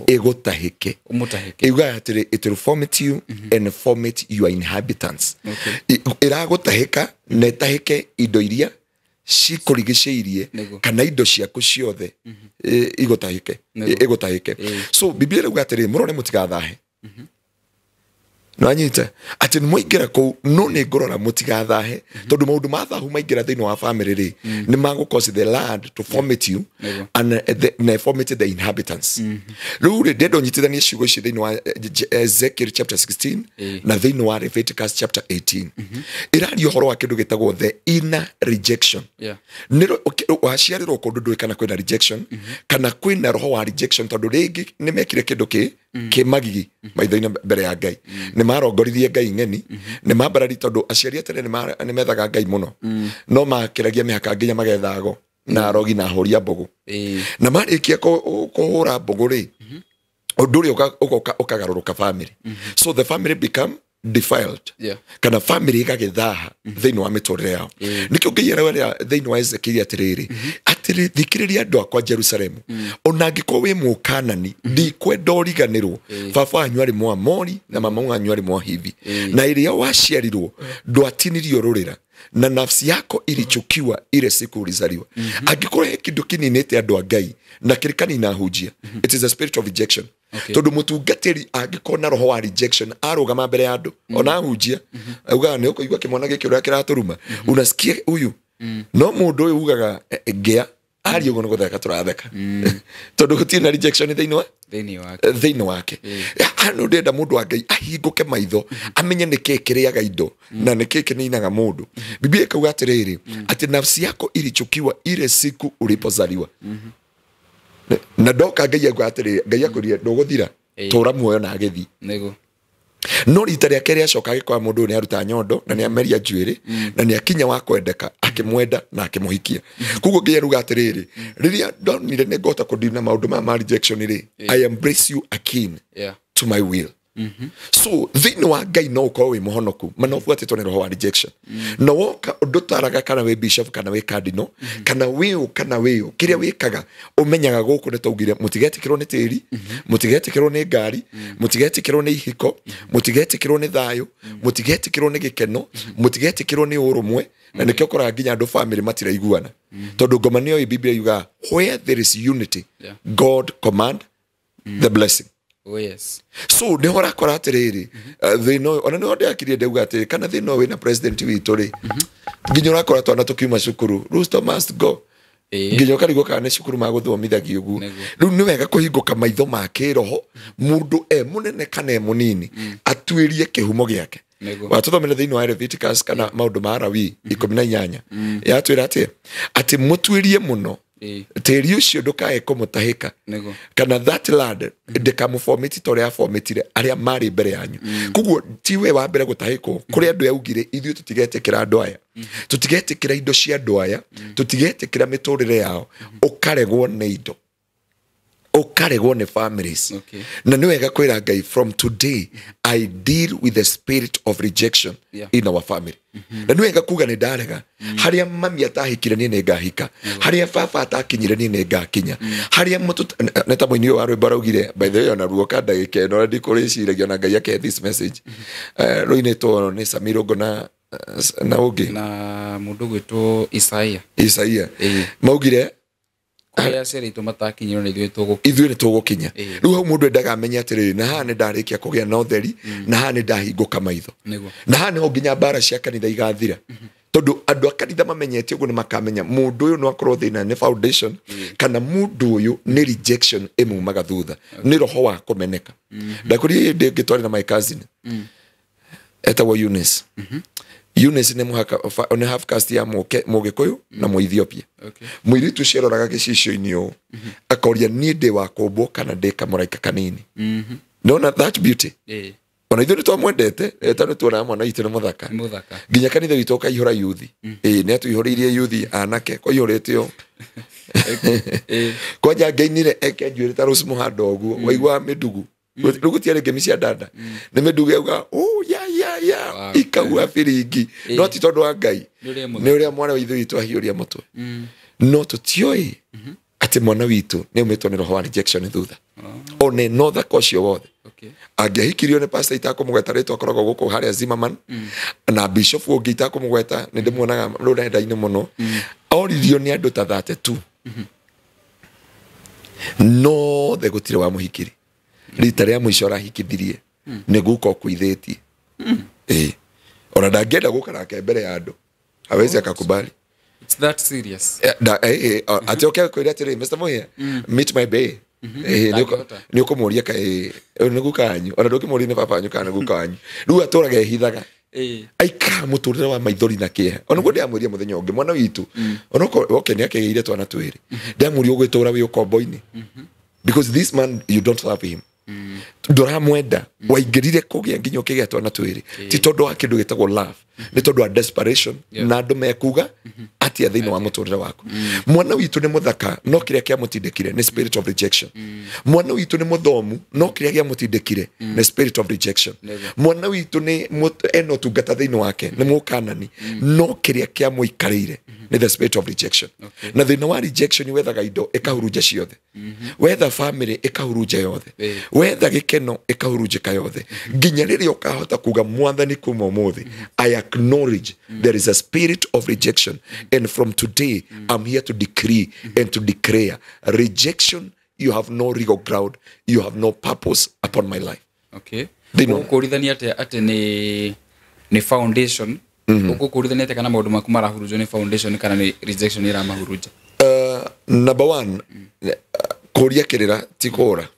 Ĩgũtahĩke. Ĩugaga atĩrĩ, it will vomit you and vomit your inhabitants. Ĩragũtahĩka na ĩtahĩke indo iria cikũrigicĩirie kana indo ciaku ciothe igũtahĩke. Ĩgũtahĩke. So Biblia ĩrauga atĩrĩ, mũrore mũtigathahe. Nĩwanyita atĩ nĩmwaingĩra kũu, no nĩ ngũrora mũtigathahe, tondũ maũndũ ma thahu maingĩra thĩinĩ wa family rĩ, nĩ magũ-cause the land to vomit you and vomit the inhabitants. Rĩu rĩ, ndĩrenda ũnyitithanie ciugo ici thĩinĩ wa Ezekiel chapter 16 na thĩinĩ wa Leviticus chapter 18. Ĩraria ũhoro wa kĩndũ gĩtagwo the inner rejection. Waciarĩrwo kũndũ ndũĩ kana kwĩna rejection, kana kwĩna roho wa rejection, tondũ rĩngĩ nĩ mekire kĩndũ kĩ magigi maitho-inĩ mbere ya Ngai. Nĩ marongoririe Ngai ng'eni, nĩ mambarari, tondũ aciari a tene nĩ methaga Ngai mũno, no makĩragia mĩhaka nginya magethago na arogi na ahũri a mbũgũ. Na marĩkia kũhũra mbũgũ rĩ, ũndũ ũrĩa ũgoka ũkagarũrũka family. So the family become defiled. Kana family ĩgagĩthaha thĩinĩ wa mĩtũrĩre yao. Nĩkĩo Ngai arera thĩinĩ wa Ezekiel atĩrĩrĩ, atĩrĩ, thikĩrĩria andũ akwa Jerusalemu, ona angĩkorwo wĩ Mũkanani, ndikwenda ũriganĩrwo. Baba wanyu arĩ Mũamori na mama wanyu arĩ Mũhivi, na ĩrĩa waciarirwo ndwatinirio rũrĩra, na nafsi yako ilichukiwa ile siku ulizaliwa. Angĩkorwo he kĩndũ kĩninĩte andũ a Ngai na kĩrĩkanina hunjia, it is a spirit of rejection. Tondũ mũtungatĩri angĩkorwo na roho wa rejection, arũgama mbere ya andũ ona ahunjia, augaga nĩ ũkũigua kĩmwana gĩkĩ ũrĩa kĩratũruma, unasikia huyu. No mũndũ ũyũ ugaga ngĩa aria ũguo nĩ gũtheka tũratheka, tondũ gũtirĩ na rejection thĩinĩ wake. Hano ndĩrenda mũndũ wa Ngai ahingũke maitho, amenye nĩkĩĩ kĩrĩaga indo na nĩkĩĩ kĩninaga mũndũ. Biblia ĩkauga atĩrĩrĩ, atĩ nafsi yako ilichukiwa ile siku ulipozaliwa. Na ndoka Ngai auga atĩrĩrĩ, Ngai akwĩrire ndũgũthira, tũra muoyo na agĩthiĩ. No rita rĩake rĩacoka agĩkora mũndũ ũyũ nĩaruta nyondo na nĩameria njuĩrĩ na nĩakinya wa kwendeka, akĩmwenda na akĩmũhikia. Koguo Ngai aruga atĩrĩrĩ, rĩrĩa ndonire nĩngũhota kũndina maũndũ maya ma rejection rĩ, I embrace you akin to my will. So thĩinĩ wa Ngai no ũkorwo wĩ mũhonoku ma no ũbuatĩtwo nĩ roho wa rejection. Na woka ndũtaraga kana wĩ bishop kana wĩ cardinal kana wĩ ũ kana wĩ ũ, kĩrĩa wĩkaga ũmenyaga gũkũ nĩ twaugire mũtigetĩkĩrwo nĩ tĩri, mũtigetĩkĩrwo nĩ ngari, mũtigetĩkĩrwo nĩ ihiko, mũtigetĩkĩrwo nĩ thayũ, mũtigetĩkĩrwo nĩ gĩkeno, mũtigetĩkĩrwo nĩ ũrũmwe. Na nĩkĩo ũkoraga nginya andũ family matiraiguana, tondũ ngoma nĩyo Biblia yugaga where there is unity, God command the blessing. Oh yes. So nĩho ũrakora atĩrĩrĩ, thĩna ũyũ ona nĩho ndĩrakirie ndauga atĩrĩ, kana thĩna ũyũ wĩna president witũ rĩ, nginya ũrakora twana tũkiuma cukuru, Ruto must go, nginya ũkarigwo kana nĩ cukuru magũthomithagio ũguo. Rĩu nĩ wega kũhingũka maitho ma kĩroho, mũndũ e mũnene kana e mũnini atuĩrie kĩhumo gĩake. Watũthomera thĩinĩ wa Leviticus kana maũndũ ma Lawi 18, yatwĩra atĩa? Atĩ mũtuĩrie mũno tĩri ũcio ndũkae kũmũtahĩka, kana that land ndĩkamũbomiti ta ũrĩa yabomitire arĩa marĩ mbere yanyu. Koguo ti we wa mbere gũtahĩkwo, kũrĩ andũ yaugire ithuĩ tũtigetĩkĩra andũ aya, tũtigetĩkĩra indo cia andũ aya, tũtigetĩkĩra mĩtũrĩre yao. Ũkaregwo nĩ indo, ũkaregwo nĩ families. Na nĩ wega kwĩra Ngai, from today I deal with the spirit of rejection in our family. Na nĩ wega kuga nĩ ndarega, harĩa mami atahikire niĩ nĩ ngahika, harĩa baba atakinyire niĩ nĩ ngakinya, harĩa nĩ ta mũini ũyũ wa rwĩmbo araugire, by the way ona ruo ka ndagĩka ĩno ndikũrĩciragia ona Ngai ake this message, rũinĩtwo nĩ Samir na na ũngĩ na mũndũ gwĩtwo Isaia. Isaia maugire kũrĩa aciari aitũ matakinyirwo nĩ ithuĩ nĩ tũgũkinya. Rĩu hau mũndũ endaga amenye atĩrĩrĩ, na haha nĩ ndarĩkia kũgĩa na ũtheri, na haha nĩ ndahingũka maitho, na haha nĩho nginya mbara cia kanitha igathira, tondũ andũ a kanitha mamenyete ũguo nĩ makamenya mũndũ ũyũ no akorwo thĩna nĩ foundation, kana mũndũ ũyũ nĩ rejection ĩmumaga thutha, nĩ roho wa kũmeneka. Ndakũria hĩndĩ ĩngĩ twarĩ na my cousin etagwo Eunice. Eunice nĩ mũhaka nĩ half caste ya Mũgĩkũyũ na Mũethiopia. Mũirĩtu ũcio aroraga gĩcicio-inĩ ũũ, akoria niĩ ndĩ wa kũmbwo kana ndĩ kamũraika kanini. Nona that beauty. Ona ithuĩ nĩ twamwendete, tondũ tuonaga mwana witũ nĩ mũthaka. Nginya kanitha witũ ũkaihũra yuthi. Nĩ atũihũrĩirie yuthi anake, kwaihũrĩte ũũ. Kwanja ngeinire eke njuĩrĩ ta Rose Muhando ũguo, waiguaga mĩndugu. Rĩu gũtiarĩ ngemi cia dada, nĩ mĩndugu yauga ya ya ya, ikaua biringi. No ti tondũ wa Ngai, nĩ ũrĩa mwana wa ithe witũ ahiũria mũtwe. No tũtiũĩ atĩ mwana witũ nĩ aumĩtwo nĩ roho wa rejection thutha, one no thaka ũcio wothe. Angĩahikirio nĩ pastor itakũmũgweta rĩtwa akoragwo gũkũ harĩa Zimmerman, na bishop ũngĩ itakũmũgweta nĩ ndĩmuonaga rũrenda-inĩ mũno, oririo nĩ andũ ta 32, no the gũtirĩ wamũhikiri. Rita rĩa mũico arahikithirie nĩ guka ũkuithĩtie. Ona ndangĩenda gũka nake mbere ya andũ, hawezi akakubali. It's that serious. Ati oke kwĩra atĩrĩ, Mr. Muhia, meet my bae. Nĩ ũkũmũria kaĩ nĩ guka wanyu, ona ndũngĩmũria nĩ baba wanyu kana nĩ guka wanyu. Rĩu atũraga ehithaga, aikara mũtũrĩre wa maithori na kĩeha. Ona guo ndĩramwĩria mũthenya ũngĩ mwana witũ, ona oke nĩ akĩgĩire twana twĩrĩ, ndĩramũria ũgwĩtũra wĩ ũkombo-inĩ, because this man you don't love him. Ndũramwenda, waingĩrire kũgĩa nginya ũkĩgĩa twana twĩrĩ, ti tondũ wa kĩndũ gĩtagwo love, nĩ tondũ wa desperation, na andũ mekuga atĩa thĩinĩ wa mũtũrĩre waku. Mwana witũ nĩ mũthaka, no kĩrĩa kĩamũtindĩkire nĩ spirit of rejection. Mwana witũ nĩ mũthomu, no kĩrĩa kĩamũtindĩkire nĩ spirit of rejection. Mwana witũ nĩ ena ũtungata thĩinĩ wake, nĩ mũkanani, no kĩrĩa kĩamũikarĩire nĩ the spirit of rejection. Na thĩna wa rejection wethaga indo ĩkahurunja ciothe, wetha family ĩkahurunja yothe, wetha gĩkeno ĩkahurunjĩka yothe, nginya rĩrĩa ũkahota kuga mwathani kuma ũmũthĩ I acknowledge there is a spirit of rejection, and from today I'm here to decree and to declare rejection, you have no legal ground, you have no purpose upon my life. Okay. Ũkũrithania atĩa atĩ nĩ foundation? Ũkũrithania atĩa kana maũndũ maku marahurunjwo nĩ foundation kana nĩ rejection ĩramahurunja? Number one, kũria kĩrĩra ti kũra.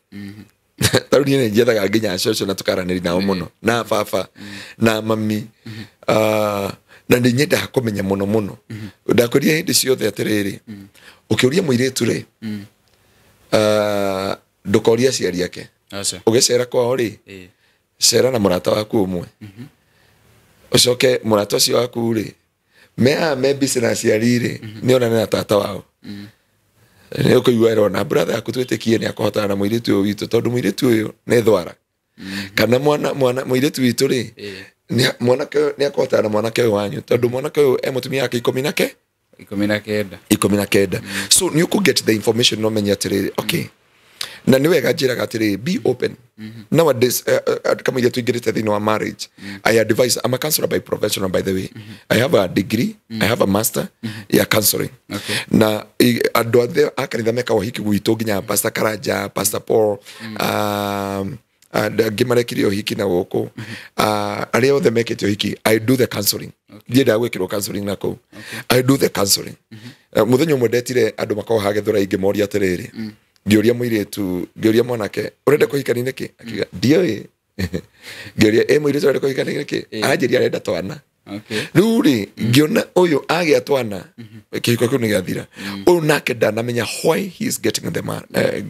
Ta rĩu niĩ nĩ njethaga nginya cũcũ na tũkaranĩria nao mũno, na baba na mami, na nĩ nyendaga kũmenya mũno mũno. Ndakwĩrire hĩndĩ ciothe atĩrĩrĩ, ũkĩũria mũirĩtu rĩ, ndũkorie aciari ake. Ũgĩcera kwao rĩ, cera na mũrata waku ũmwe, ũcoke mũrata ũcio waku rĩ, me haha me busy na aciari rĩ, nĩ onane na tata wao. Nĩ ũkũigua erwo na brother yaku twĩtĩkie nĩ akũhotana na mũirĩtu ũyũ witũ, tondũ mũirĩtu ũyũ nĩ thwara. Kana mwana mwana mũirĩtu witũ rĩ, mwanake nĩ akũhotana na mwanake ũyũ wanyu, tondũ mwanake ũyũ e mũtumia wake ikũmi nake 19. 19. So nĩ ũkũ get the information no menye atĩrĩrĩ, okay, na nĩ wega njĩraga atĩrĩrĩ, be open. Nowadays kama iria tũingĩrĩte thĩinĩ wa marriage, I advise, I'm a counselor by professional, by the way. I have a degree, I have a master ya counseling. Na andũ othe a kanitha mekaga ũhiki gwitũ, nginya Pastor Karanja, Pastor Paul, andũ angĩ marekire ũhiki na gũkũ, arĩa othe mekĩte ũhiki, I do the counseling. Ndiendaga gwĩkĩrwo counseling na kũu. I do the counseling. Mũthenya ũmwe ndetire andũ makoragwo haha Gĩthũrai, ngĩmoria atĩrĩrĩ, ngĩũria mũirĩtu, ngĩũria mwanake, ũrenda kũhikania nĩkĩ? Akiuga ndiũĩ. Ngĩũria ĩ mũirĩtu, ũrenda kũhikania nĩkĩ? Aranjĩria arenda twana. Rĩu rĩ, ngĩona ũyũ agĩa twana, kĩhiko kĩu nĩ gĩathira. Ũyũ nake ndanamenya why he is getting the man, Getting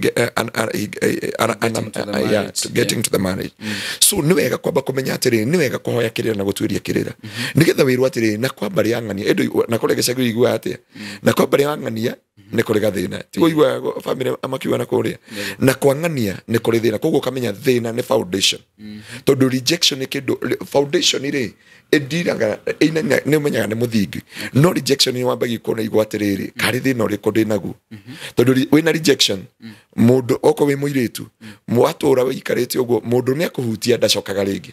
to the yeah, marriage, getting to the marriage. So nĩ wega kwamba kũmenya atĩrĩrĩ, nĩ wega kũhoya kĩrĩra na gũtuĩria kĩrĩra, nĩgetha wĩrwo atĩrĩrĩ, na kwa mbarĩ ya ng'ania ĩndũ na kũrĩa gĩcagi ũiguaga atĩa, na kwa mbarĩ ya ng'ania nĩ kũrĩ gathĩna, tiguo ũiguaga family makiuga na kũrĩa na kwa ng'ania nĩ kũrĩ thĩna. Koguo ũkamenya thĩna nĩ foundation, tondũ rejection nĩ kĩndũ foundation rĩ ĩndiraga nĩ ũmenyaga nĩ mũthingi, no rejection nĩ wambagia kuona igua atĩrĩrĩ, karĩ thĩna ũrĩkũ ndĩ naguo? Tondũ wĩna rejection, mũndũ okorwo wĩ mũirĩtu watũra wĩikarĩte ũguo, mũndũ nĩ akũhutia ndacokaga rĩngĩ.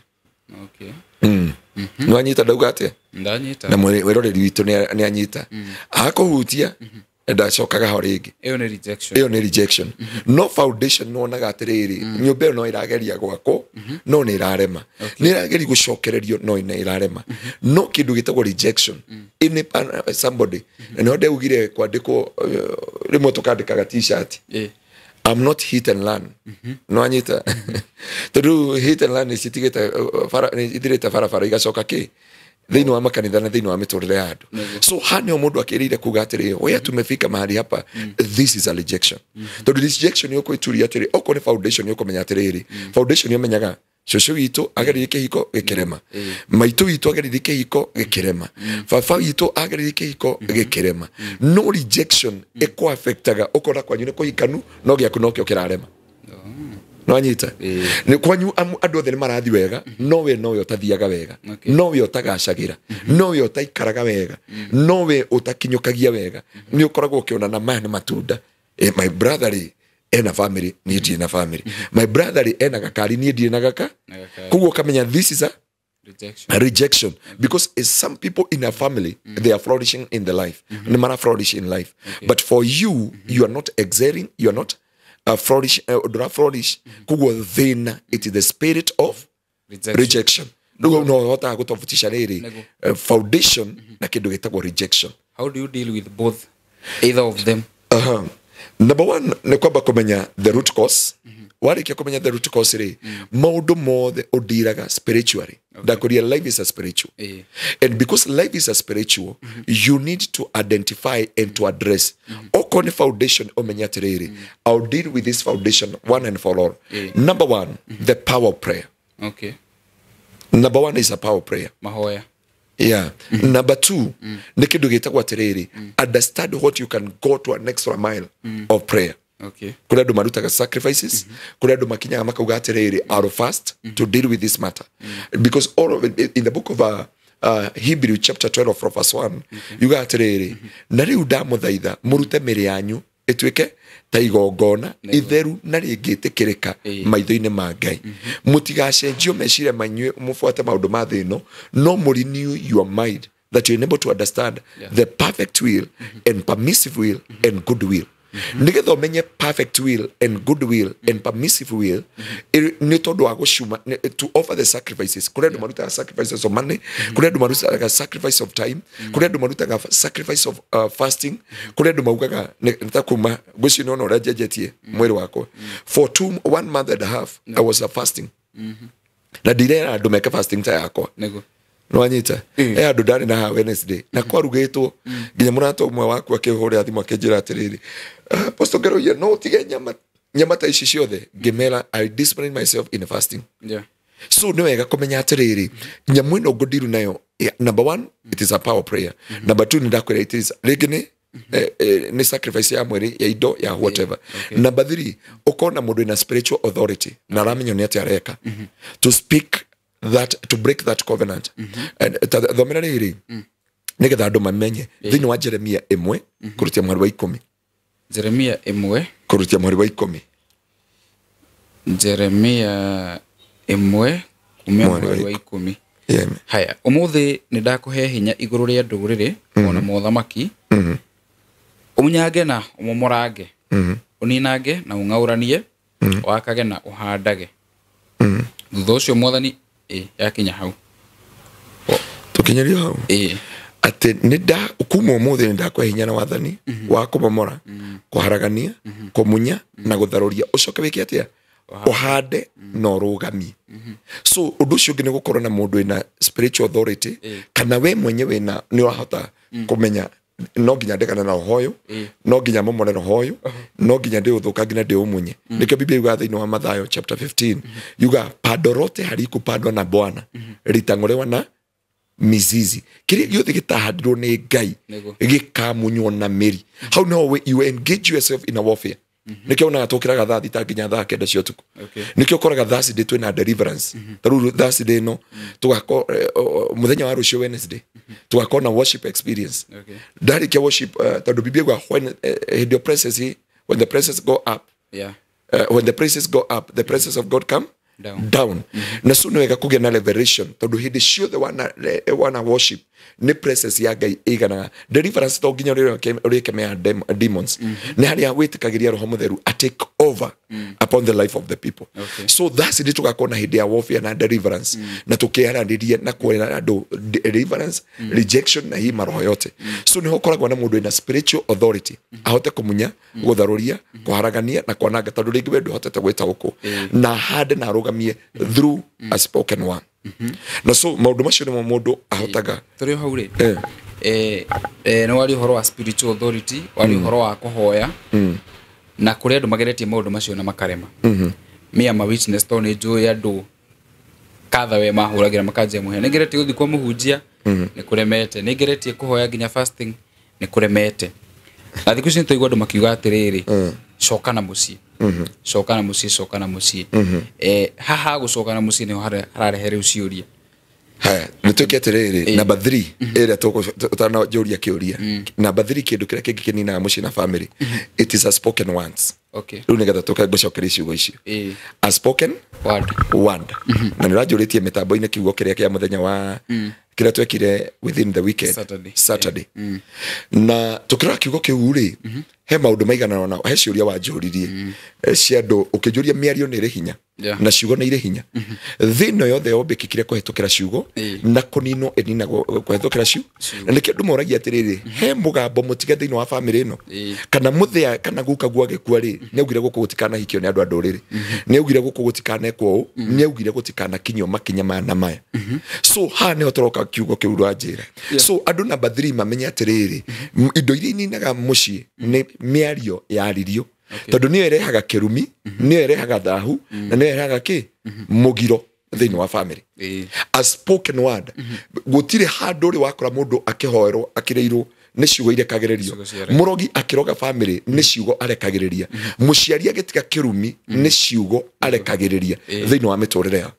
Nĩwanyita ndauga atĩa? Ndanyita. Na mwĩroreri witũ nĩ anyita, akũhutia ndacokaga ho rĩngĩ. Ĩyo nĩ rejection. Ĩyo nĩ rejection. No foundation nĩwonaga atĩrĩrĩ, nyũmba ĩyo no ĩrageria gwakwo no nĩ ĩrarema, nĩ ĩrageria gũcokererio no nĩ ĩrarema. No kĩndũ gĩtagwo rejection, any somebody, na nĩho ndeugire kwandĩkwo, rĩmwe tũkandĩkaga T-shirt, "I'm not hit and run." No anyita, tondũ hit and run nĩ citigĩte nĩ ithirĩte barabara, igacoka kĩ thĩinĩ wa makanitha na thĩinĩ wa mĩtũrĩre ya andũ. So haha nĩho mũndũ akĩrĩire kuga atĩrĩ, where tumefika mahali hapa, this is a rejection. Tondũ rejection nĩ ũkwĩturia atĩrĩ, okorwo nĩ foundation, nĩ ũkũmenya atĩrĩrĩ, foundation nĩ ũmenyaga cũcũ witũ ageririe kĩhiko gĩkĩrema, maitũ witũ ageririe kĩhiko gĩkĩrema, baba witũ ageririe kĩhiko gĩkĩrema. No rejection ĩkũaffectaga, ũkona kwanyu nĩ kũhikanu no gĩaku nokĩo kĩrarema. No anyita, nĩ kwanyu andũ othe nĩ marathi wega, no we nowe ũtathiaga wega, no we ũtagacagĩra, no we ũtaikaraga wega, no we ũtakinyũkagia wega. Nĩ ũkoragwo ũkĩona na maya nĩ matunda. My brother rĩ ena family, niĩ ndirĩ na family. My brother rĩ ena gakari, niĩ ndirĩ na gaka. Na gakari. Koguo ũkamenya this is a Rejection. a rejection, because some people in a family, they are flourishing in the life, mm -hmm. Flourish in life, but for you, you are not excelling, you are not flourish, ndũra flourish. Koguo thĩna, it is the spirit of Rejection. rejection. Rĩu no ũhotaga gũtofutisha rĩrĩ, Nĩguo. Foundation na kĩndũ gĩtagwo rejection. How do you deal with both, either of them? Number one nĩ kwamba kũmenya the root cause. Warĩkia kũmenya the root cause rĩ, maũndũ mothe ũndiraga spiritually. Ndakũria, life is a spiritual, and because life is a spiritual, you need to identify and to address. Okorwo nĩ foundation, ũmenye atĩrĩrĩ, I'll deal with this foundation one and for all. Number one, the power of prayer. Number one is a power of prayer. Mahoya. Yeah. Number two, nĩ kĩndũ gĩtagwo atĩrĩrĩ, understand what you can go to an extra mile of prayer. Kũrĩ andũ marutaga sacrifices, kũrĩ andũ makinyaga makauga atĩrĩrĩ, I'll fast to deal with this matter, because all of it, in the book of Hebrew chapter 12 from verse 1, yuga atĩrĩrĩ, na rĩu ndamũthaitha mũrute mĩrĩ yanyu ĩtuĩke ta igongona itheru na rĩngĩtĩkĩrĩka maitho-inĩ ma Ngai, mũtigacenjio meciria manyue mũbuate maũndũ ma thĩ ĩno, no mũrenew your mind that you're able to understand the perfect will and permissive will and good will. Nĩgetha ũmenye perfect will and good will and permissive will, nĩ tondũ wa gũcuma to offer the sacrifices. Kũrĩ andũ marutaga sacrifices of money, kũrĩ andũ marutaga sacrifice of time, kũrĩ andũ marutaga sacrifice of fasting, kũrĩ andũ maugaga nĩ ta kuma ngwĩciria nĩwona ũrĩa njenjetie mwĩrĩ wakwa. For two, one month and a half I was fasting, na ndirera andũ meke fasting ta yakwa. Nwanyita, he andũ ndarĩ na haha Wednesday na kwarugĩtwo, nginya mũrata ũmwe waku akĩhũrĩra thimũ akĩnjĩra atĩrĩrĩ, "Ah, Pastor Ngeroia, no ũtige nyama, nyama ta ici ciothe?" Ngĩmera I discipline myself in fasting. So nĩ wega kũmenya atĩrĩrĩ, nyamũ ĩno ngũndiru nayo. Yeah, number one, it is a power prayer. Number two, nĩ ndakwĩra it is rĩngĩ nĩ Nĩ sacrifice ya mwĩrĩ, ya indo, ya whatever. Number 3, ũkorwo na mũndũ ina spiritual authority na aramenya nĩ atĩa areka to speak that, to break that covenant. And thomera rĩrĩ nĩgetha andũ mamenye thĩinĩ wa Jeremia 1 kũrutia mweri wa 10. Jeremia 1 kũrutia mweri wa 10. Jeremia 1 kumia mweri wa 10. Haya, umuthi nĩ ndakũhe hinya igũrũ rĩa ndũrĩrĩ ona mothamaki, ũmunyange na ũmomorange, ũninange na ũng'aũranie, wakage na ũhandage. Thutha ũcio mwathani yakinya hau. Tũkinyerio hau. Atĩ nĩ kuma ũmũthĩ nĩ ndakũhe hinya na wathani wa kũmomora, kũharagania, kũmunya na gũtharũria, ũcoke wĩke atĩa? Ũhande na ũrũgamie. So ũndũ ũcio ũngĩ nĩ gũkorwo na mũndũ wĩna spiritual authority, kana we mwenyewe nĩ ũrahota kũmenya no nginya ndegane na roho ũyũ, no nginya momore roho ũyũ, no nginya ndĩũthũkangie na ndĩũmunye. Nĩkĩo Biblia yugaga thĩinĩ wa Mathayo chapter 15, yugaga pando lote halikupandwa na Bwana litang'olewa na mizizi. Kĩrĩa gĩothe gĩtahandirwo nĩ Ngai gĩkamunywo na mĩri. Hau no you engage yourself in a warfare. Nĩkĩo onaga tũkĩraga thaa 6 nginya thaa 9 cia ũtukũ. Nĩkĩo ũkoraga Thursday twĩna deliverance. Ta rĩu Thursday ĩno tũgakorwo mũthenya wa rũciũ Wednesday tũgakorwo na worship experience. Ndarĩkia worship, tondũ Biblia yugaga when the praises, when the praises go up, when the praises go up, the presence of God come down. Na so nĩ wega kũgĩa na revelation, tondũ hĩndĩ ciothe wana worship nĩ presence ya Ngai ĩiganaga. Deliverance to nginya ũrĩkemea demons, nĩ harĩa wĩtĩkagĩria Roho Mũtheru a take over upon the life of the people. So that's it. Tũgakorwo na hĩndĩ ya warfare na deliverance, na tũkĩaranĩria na kwĩra andũ deliverance, rejection na hii maroho yote. So nĩho ũkoragwo na mũndũ wĩna spiritual authority ahote kũmunya, gũtharũria, kũharagania na kwananga, tondũ rĩngĩ we ndũhotete gwĩtaũkwo, na hande na arũgamie through a spoken one. Na so maũndũ macio nĩmo mũndũ ahotaga. Tũrĩ hau rĩ, nĩ wari ũhoro wa spiritual authority, wari ũhoro wa kũhoya, na kũrĩ andũ mageretie maũndũ macio na makarema. Me am a witness, tondũ nĩ njũĩ andũ katha we mahũragĩra makanjia mũhĩa. Nĩ ngeretie gũthiĩ kwa mũhunjia, nĩ kũremete. Nĩ ngeretie kũhoya nginya fasting, nĩ kũremete. Na thikũ ici nĩ tũigua andũ makiuga atĩrĩrĩ, coka na mũciĩ, coka na mũciĩ, coka na mũciĩ. Haha gũcoka na mũciĩ nĩho hararehe rĩu ciũria. Haya, nĩ twĩke atĩrĩrĩ, number 3 ĩrĩa tũtananjũria kĩũria. Number 3, kĩndũ kĩrĩa kĩngĩ kĩninaga mũciĩ na family, it is a spoken words. Rĩu nĩgetha tũke ngũcokeria ciugo icio. A spoken word. Na nĩ ũranjũrĩtie mĩtambo-inĩ kiugo kĩrĩa kĩa mũthenya wa kĩrĩa twekire within the weekend, Saturday. Na tũkĩrora kiugo kĩu rĩ, he maũndũ maigana ona he ciũria wanjũririe cia andũ, ũkĩnjũria mĩario nĩ ĩrĩ hinya na ciugo nĩ irĩ hinya. Thĩ ĩno yothe yombĩkĩkire kũhetũkĩra ciugo, na kũninwo ĩninagwo kũhetũkĩra ciugo. Na nĩkĩo andũ moragia atĩrĩrĩ, he mũgambo mũtige thĩinĩ wa famĩlĩ ĩno, kana mũthĩa kana guka guo agĩkua rĩ, nĩ augire gũkũ gũtikanahikio nĩ andũ a ndũrĩrĩ, nĩ augire gũkũ gũtikanekwo ũũ, nĩ augire gũtikanakinyio makinya maya na maya. So haha nĩho tũroka kiugo kĩu rwanjĩra. So andũ number 3 mamenye atĩrĩrĩ, indo iria ininaga mũciĩ nĩ mĩario yaririo, tondũ nĩyo ĩrehaga kĩrumi, nĩyo ĩrehaga thahu, na nĩyo ĩrehaga kĩ mũgiro thĩinĩ wa family. A spoken word. Gũtirĩ handũ ũrĩ wakora mũndũ akĩhoerwo akĩrĩirwo nĩ ciugo irekagĩrĩrio, mũrogi akĩroga family nĩ ciugo arekagĩrĩria, mũciari agĩtiga kĩrumi nĩ ciugo arekagĩrĩria thĩinĩ wa mĩtũrĩre yao.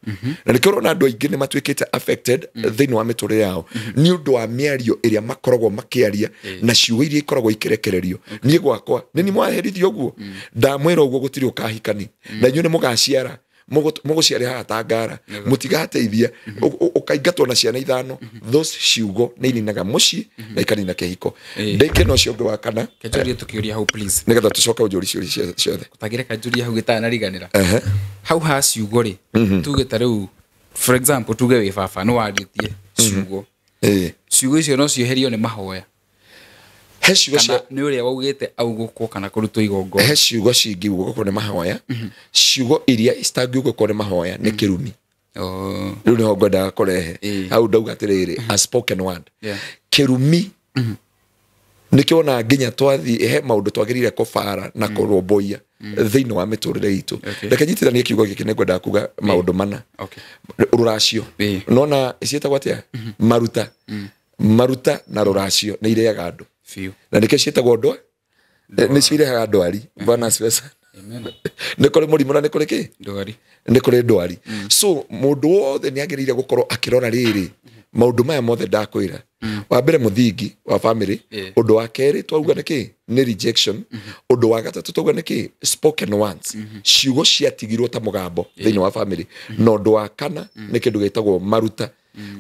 Na nĩkĩo ũrona andũ aingĩ nĩ matuĩkĩte affected thĩinĩ wa mĩtũrĩre yao nĩ ũndũ wa mĩario ĩrĩa makoragwo makĩaria na ciugo iria ikoragwo ikĩrekererio. Niĩ gwakwa nĩ ni mwaherithio ũguo, ndamwĩra ũguo gũtirĩ ũkahikani, na inyuĩ nĩ mũgaciara, mũgũciare haha ta ngara, mũtigateithia, ũkaingatwo na ciana 5. Those ciugo nĩ ininaga mũciĩ na ikanina kĩhiko. Ndĩke na ũcio ũngĩ wa kana. Kanjũrie tũkĩũria hau please, nĩgetha tũcoke ũnjũrie ciũria ciothe. Ũtangĩre kanjũria hau gĩtanariganĩra. Hau ha ciugo rĩ, tuge ta rĩu for example, tuge wĩ baba nĩ warĩtie ciugo, ciugo icio no cieherio nĩ mahoya. He ciugo cia nĩ ũrĩa waugĩte augũkwo kana kũrutwo igongona. He ciugo cingiugũkwo nĩ mahoya, ciugo iria citangiugũkwo nĩ mahoya nĩ kĩrumi. Rĩu nĩho ngwendaga kũrehe hau ndauga atĩrĩrĩ, a spoken word. Kĩrumi nĩkĩo ona nginya twathiĩ he maũndũ twagĩrĩire kũbara na kũrũmbũiya thĩinĩ wa mĩtũrĩre itũ. Reke nyitithanie kiugo gĩkĩ, nĩ ngwendaga kuga maũndũ mana. Rũracio, nona ciĩtagwo atĩa? Maruta. Maruta na rũracio nĩ irĩaga andũ. Biũ. Na nĩkĩo ciĩtagwo ndwa, nĩcio irehaga ndwari. Bwana asifiwe sana. Amen. Nĩ kũrĩ mũrimũ na nĩ kũrĩ kĩ? Ndwari. Nĩ kũrĩ ndwari. So mũndũ wothe nĩ agĩrĩire gũkorwo akĩrora rĩrĩ maũndũ maya mothe ndakwĩra. Wa mbere, mũthingi wa family. Ũndũ wa kerĩ twauga nĩ kĩ? Nĩ rejection. Ũndũ wa gatatũ twauga nĩ kĩ? Spoken words, ciugo ciatigirwo ta mũgambo thĩinĩ wa family. Na ũndũ wa kana nĩ kĩndũ gĩtagwo maruta.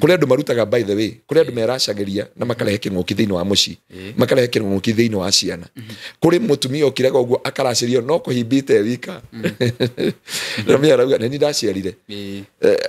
Kũrĩ andũ marutaga, by the way, kũrĩ andũ meracagĩria na makarehe kĩng'ũki thĩinĩ wa mũciĩ, makarehe kĩng'ũki thĩinĩ wa ciana. Kũrĩ mũtumia ũkiraga ũguo akaracĩrio no kũhimbĩte wika na mĩa arauga nĩ niĩ ndaciarire.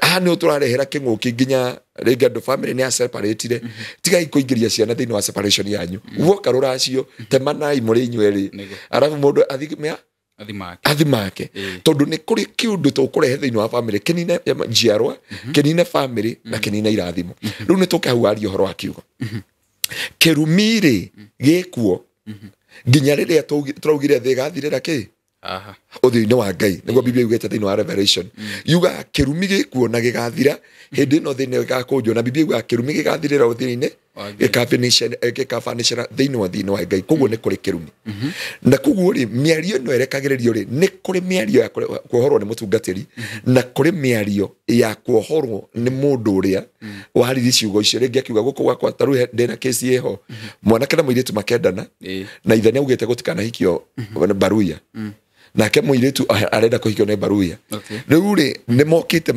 Haha nĩ tũrarehera kĩng'ũki nginya rĩngĩ andũ family nĩ aseparatire. Tigai kũingĩria ciana thĩinĩ wa separation yanyu. Guoka rũracio, temanai mũrĩ inyuerĩ. Arabu mũndũ athi mĩa Athi make. Athi make. Tondũ nĩ kũrĩ kĩũndũ tũkũrehe thĩinĩ wa family kĩnine njiarwa, kĩnine family na kĩnine irathimo. Rĩu nĩ tũke hau aria ũhoro wa kiugo kĩrumi rĩ gĩkuo nginya rĩrĩa tũraugire thĩ ĩgathirĩra kĩ? Aha. Ũthiũ-inĩ wa Ngai. Nĩguo Biblia yugĩte thĩinĩ wa Revelation, yugaga kĩrumi gĩkuo na gĩgathira hĩndĩ ĩno thĩ ĩno ĩgakũnjwo. Na Biblia yugaga kĩrumi gĩgathirĩra ũthiũ-inĩ Wa Ngai. Gĩkabanĩcĩra thĩinĩ wa ũthiũ-inĩ wa Ngai. Koguo nĩ kũrĩ kĩrumi. Na koguo rĩ, mĩario ĩno ĩrekagĩrĩrio rĩ, nĩ kũrĩ mĩario ya kuohorwo nĩ mũtungatĩri na kũrĩ mĩario ya kuohorwo nĩ mũndũ ũrĩa waririe ciugo icio. Rĩngĩ akiuga gũkũ gwakwa, ta rĩu ndĩna kesi ĩho, mwanake na mũirĩtu makendana na ithe nĩ augĩte gũtikanahikio baruya, nake mũirĩtu arenda kũhikio nĩ baruya. Rĩu rĩ, nĩ mokĩte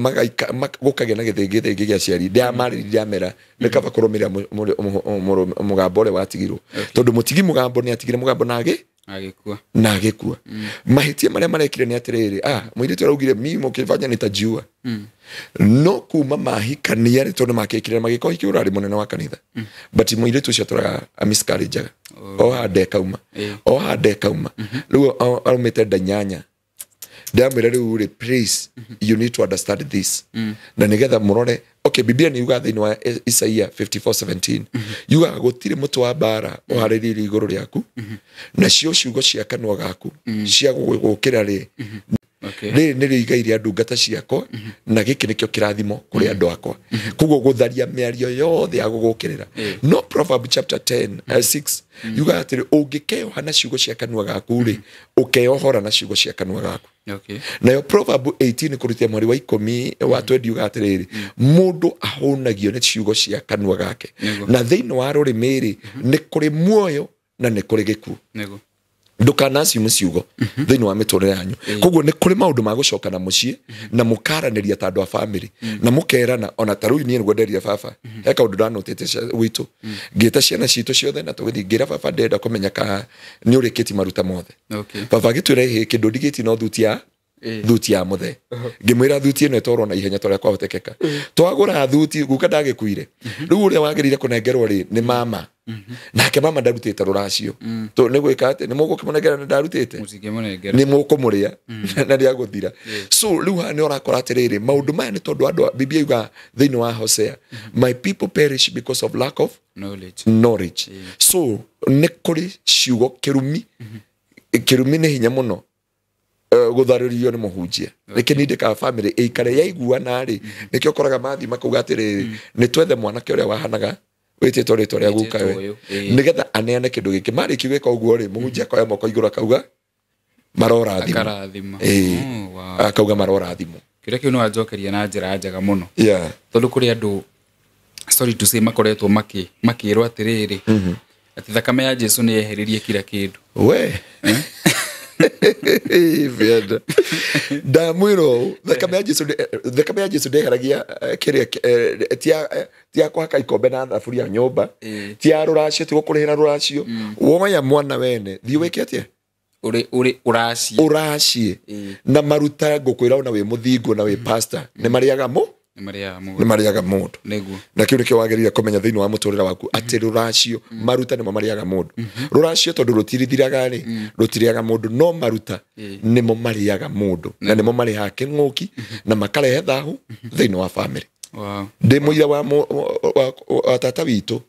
gũkagĩa na gĩthĩngĩthĩngĩ gĩa aciari. Ndĩamarĩria, ndĩamera nĩ kaba kũrũmĩrĩra mũgambo ũrĩa watigirwo, tondũ mũtigi mũgambo nĩ atigire mũgambo na agĩ Agĩkua. Na agĩkua. Mahĩtia marĩa marekire nĩ atĩrĩrĩ, mũirĩtu araugire, "Mimi mũkĩfanya nitajiua." No kuma mahikania rĩ, tondũ makĩkire magĩka ũhiki ũrarĩ mũnene wa kanitha, but mũirĩtu ũcio atũraga a miscarriage o handa ĩkauma, o handa ĩkauma. Rĩu aumĩte nda 8. Ndamwĩra rĩu rĩ, please, you need to understand this na nĩgetha mũrore. Okay, Biblia nĩ yugaga thĩinĩ wa Isaia 54:17, yugaga gũtirĩ mũtĩ wa mbara ũharĩrĩirio igũrũ rĩaku, nacio ciugo cia kanua gaku cia gũgũkĩra rĩ, rĩrĩ nĩrĩo igai rĩa ndungata ciakwa na gĩkĩ nĩkĩo kĩrathimo kũrĩ andũ akwa. Koguo gũtharia mĩario yothe ya gũgũkĩrĩra. No Proverb chapter 10 6 yugaga atĩrĩ, ũngĩkeoha na ciugo cia kanua gaku rĩ, ũkeohora na ciugo cia kanua gaku. Nayo Proverb 18 kũrutia mweri wa 10 wa 20 yugaga atĩrĩrĩ, mũndũ ahũnagio nĩ ciugo cia kanua gake. Na thĩinĩ wa rũrĩmĩ rĩ, nĩ kũrĩ muoyo na nĩ kũrĩ gĩkuũ. Ndũkanaciume ciugo thĩinĩ wa mĩtũrĩre yanyu. Koguo nĩ kũrĩ maũndũ ma gũcoka na mũciĩ na mũkaranĩria ta andũ a family na mũkerana. Ona ta rĩu niĩ nĩguo nderire baba he kaũndũ ndanotĩte gwitũ, ngĩta ciana citũ ciothe na tũgĩthiĩ, ngĩra baba ndĩrenda kũmenya kana nĩ ũrĩkĩtie maruta mothe. Baba agĩtwĩra ĩhĩ kĩndũ ndigĩtie no thuti ya thuti ya mũthee. Ngĩmwĩra thuti ĩno ĩtwarwo na ihenya torĩa kwahotekeka. Twagũra thuti, guka ndagĩkuire. Rĩu ũrĩa wagĩrĩire kũnengerwo rĩ nĩ mama, nake mama ndarutĩte rũracio. Nĩ gwĩka atĩ nĩ mũgũkĩmũnengera na ndarutĩte? Mũtingĩmũnengera. Nĩ mũkũmũrĩa na nĩ agũthira. So rĩu haha nĩ ũrakora atĩrĩrĩ, maũndũ maya nĩ tondũ andũ Biblia yuga thĩinĩ wa Hosea, "My people perish because of lack of knowledge." Knowledge. So nĩ kũrĩ ciugo kĩrumi. Kĩrumi nĩ hinya mũno gũtharĩrio nĩ mũhunjia. Nĩkĩ nindĩkaga family ĩikare yaiguana rĩ, nĩkĩo ũkoraga mathiĩ makauga atĩrĩrĩ, nĩ twethe mwanake ũrĩa wahanaga wĩtĩtwo rĩtwa rĩa guka we Wĩtĩtwo ũyũ, ĩĩ. nĩgetha aneane kĩndũ gĩkĩ. Marĩkia gwĩka ũguo rĩ, mũhunjia akoya moko igũrũ akauga marorathimwo. Akarathima. Ĩĩ. Oh, wow. Akauga marorathimwo. Kĩrĩa kĩu nĩ wanjokeria na njĩra njega mũno, tondũ kũrĩ andũ, sorry to say, makoretwo makĩrwo atĩrĩrĩ, atĩ thakame ya Jesu nĩ yeheririe kila kĩndũ. We Bienda. Ndamwĩra ũũ, thakame ya Jesu ndeheragia kĩrĩa ti ya kũhaka ikombe na thaburia nyũmba, ti ya rũracio, ti gũkũrĩhĩra rũracio. Woya mwana wene, thiĩ wĩke atĩa? Ũrĩ ũracie. Ũracie. Na maruta, ngũkwĩra, ona wĩ mũthingu na wĩ pastor, nĩ marĩaga mũ Nĩ marĩaga nĩ mũndũ. Marĩaga mũndũ. Na kĩu nĩkĩo wagĩrĩire kũmenya thĩinĩ wa mũtũrĩre waku, atĩ rũracio, maruta nĩmo marĩaga mũndũ. Rũracio tondũ rũtirithiraga rĩ, rũtirĩaga mũndũ, no maruta nĩmo marĩaga mũndũ na nĩmo marĩhaga kĩng'ũki na makarehe thahu thĩinĩ wa family. Ndĩ mũira wa tata witũ.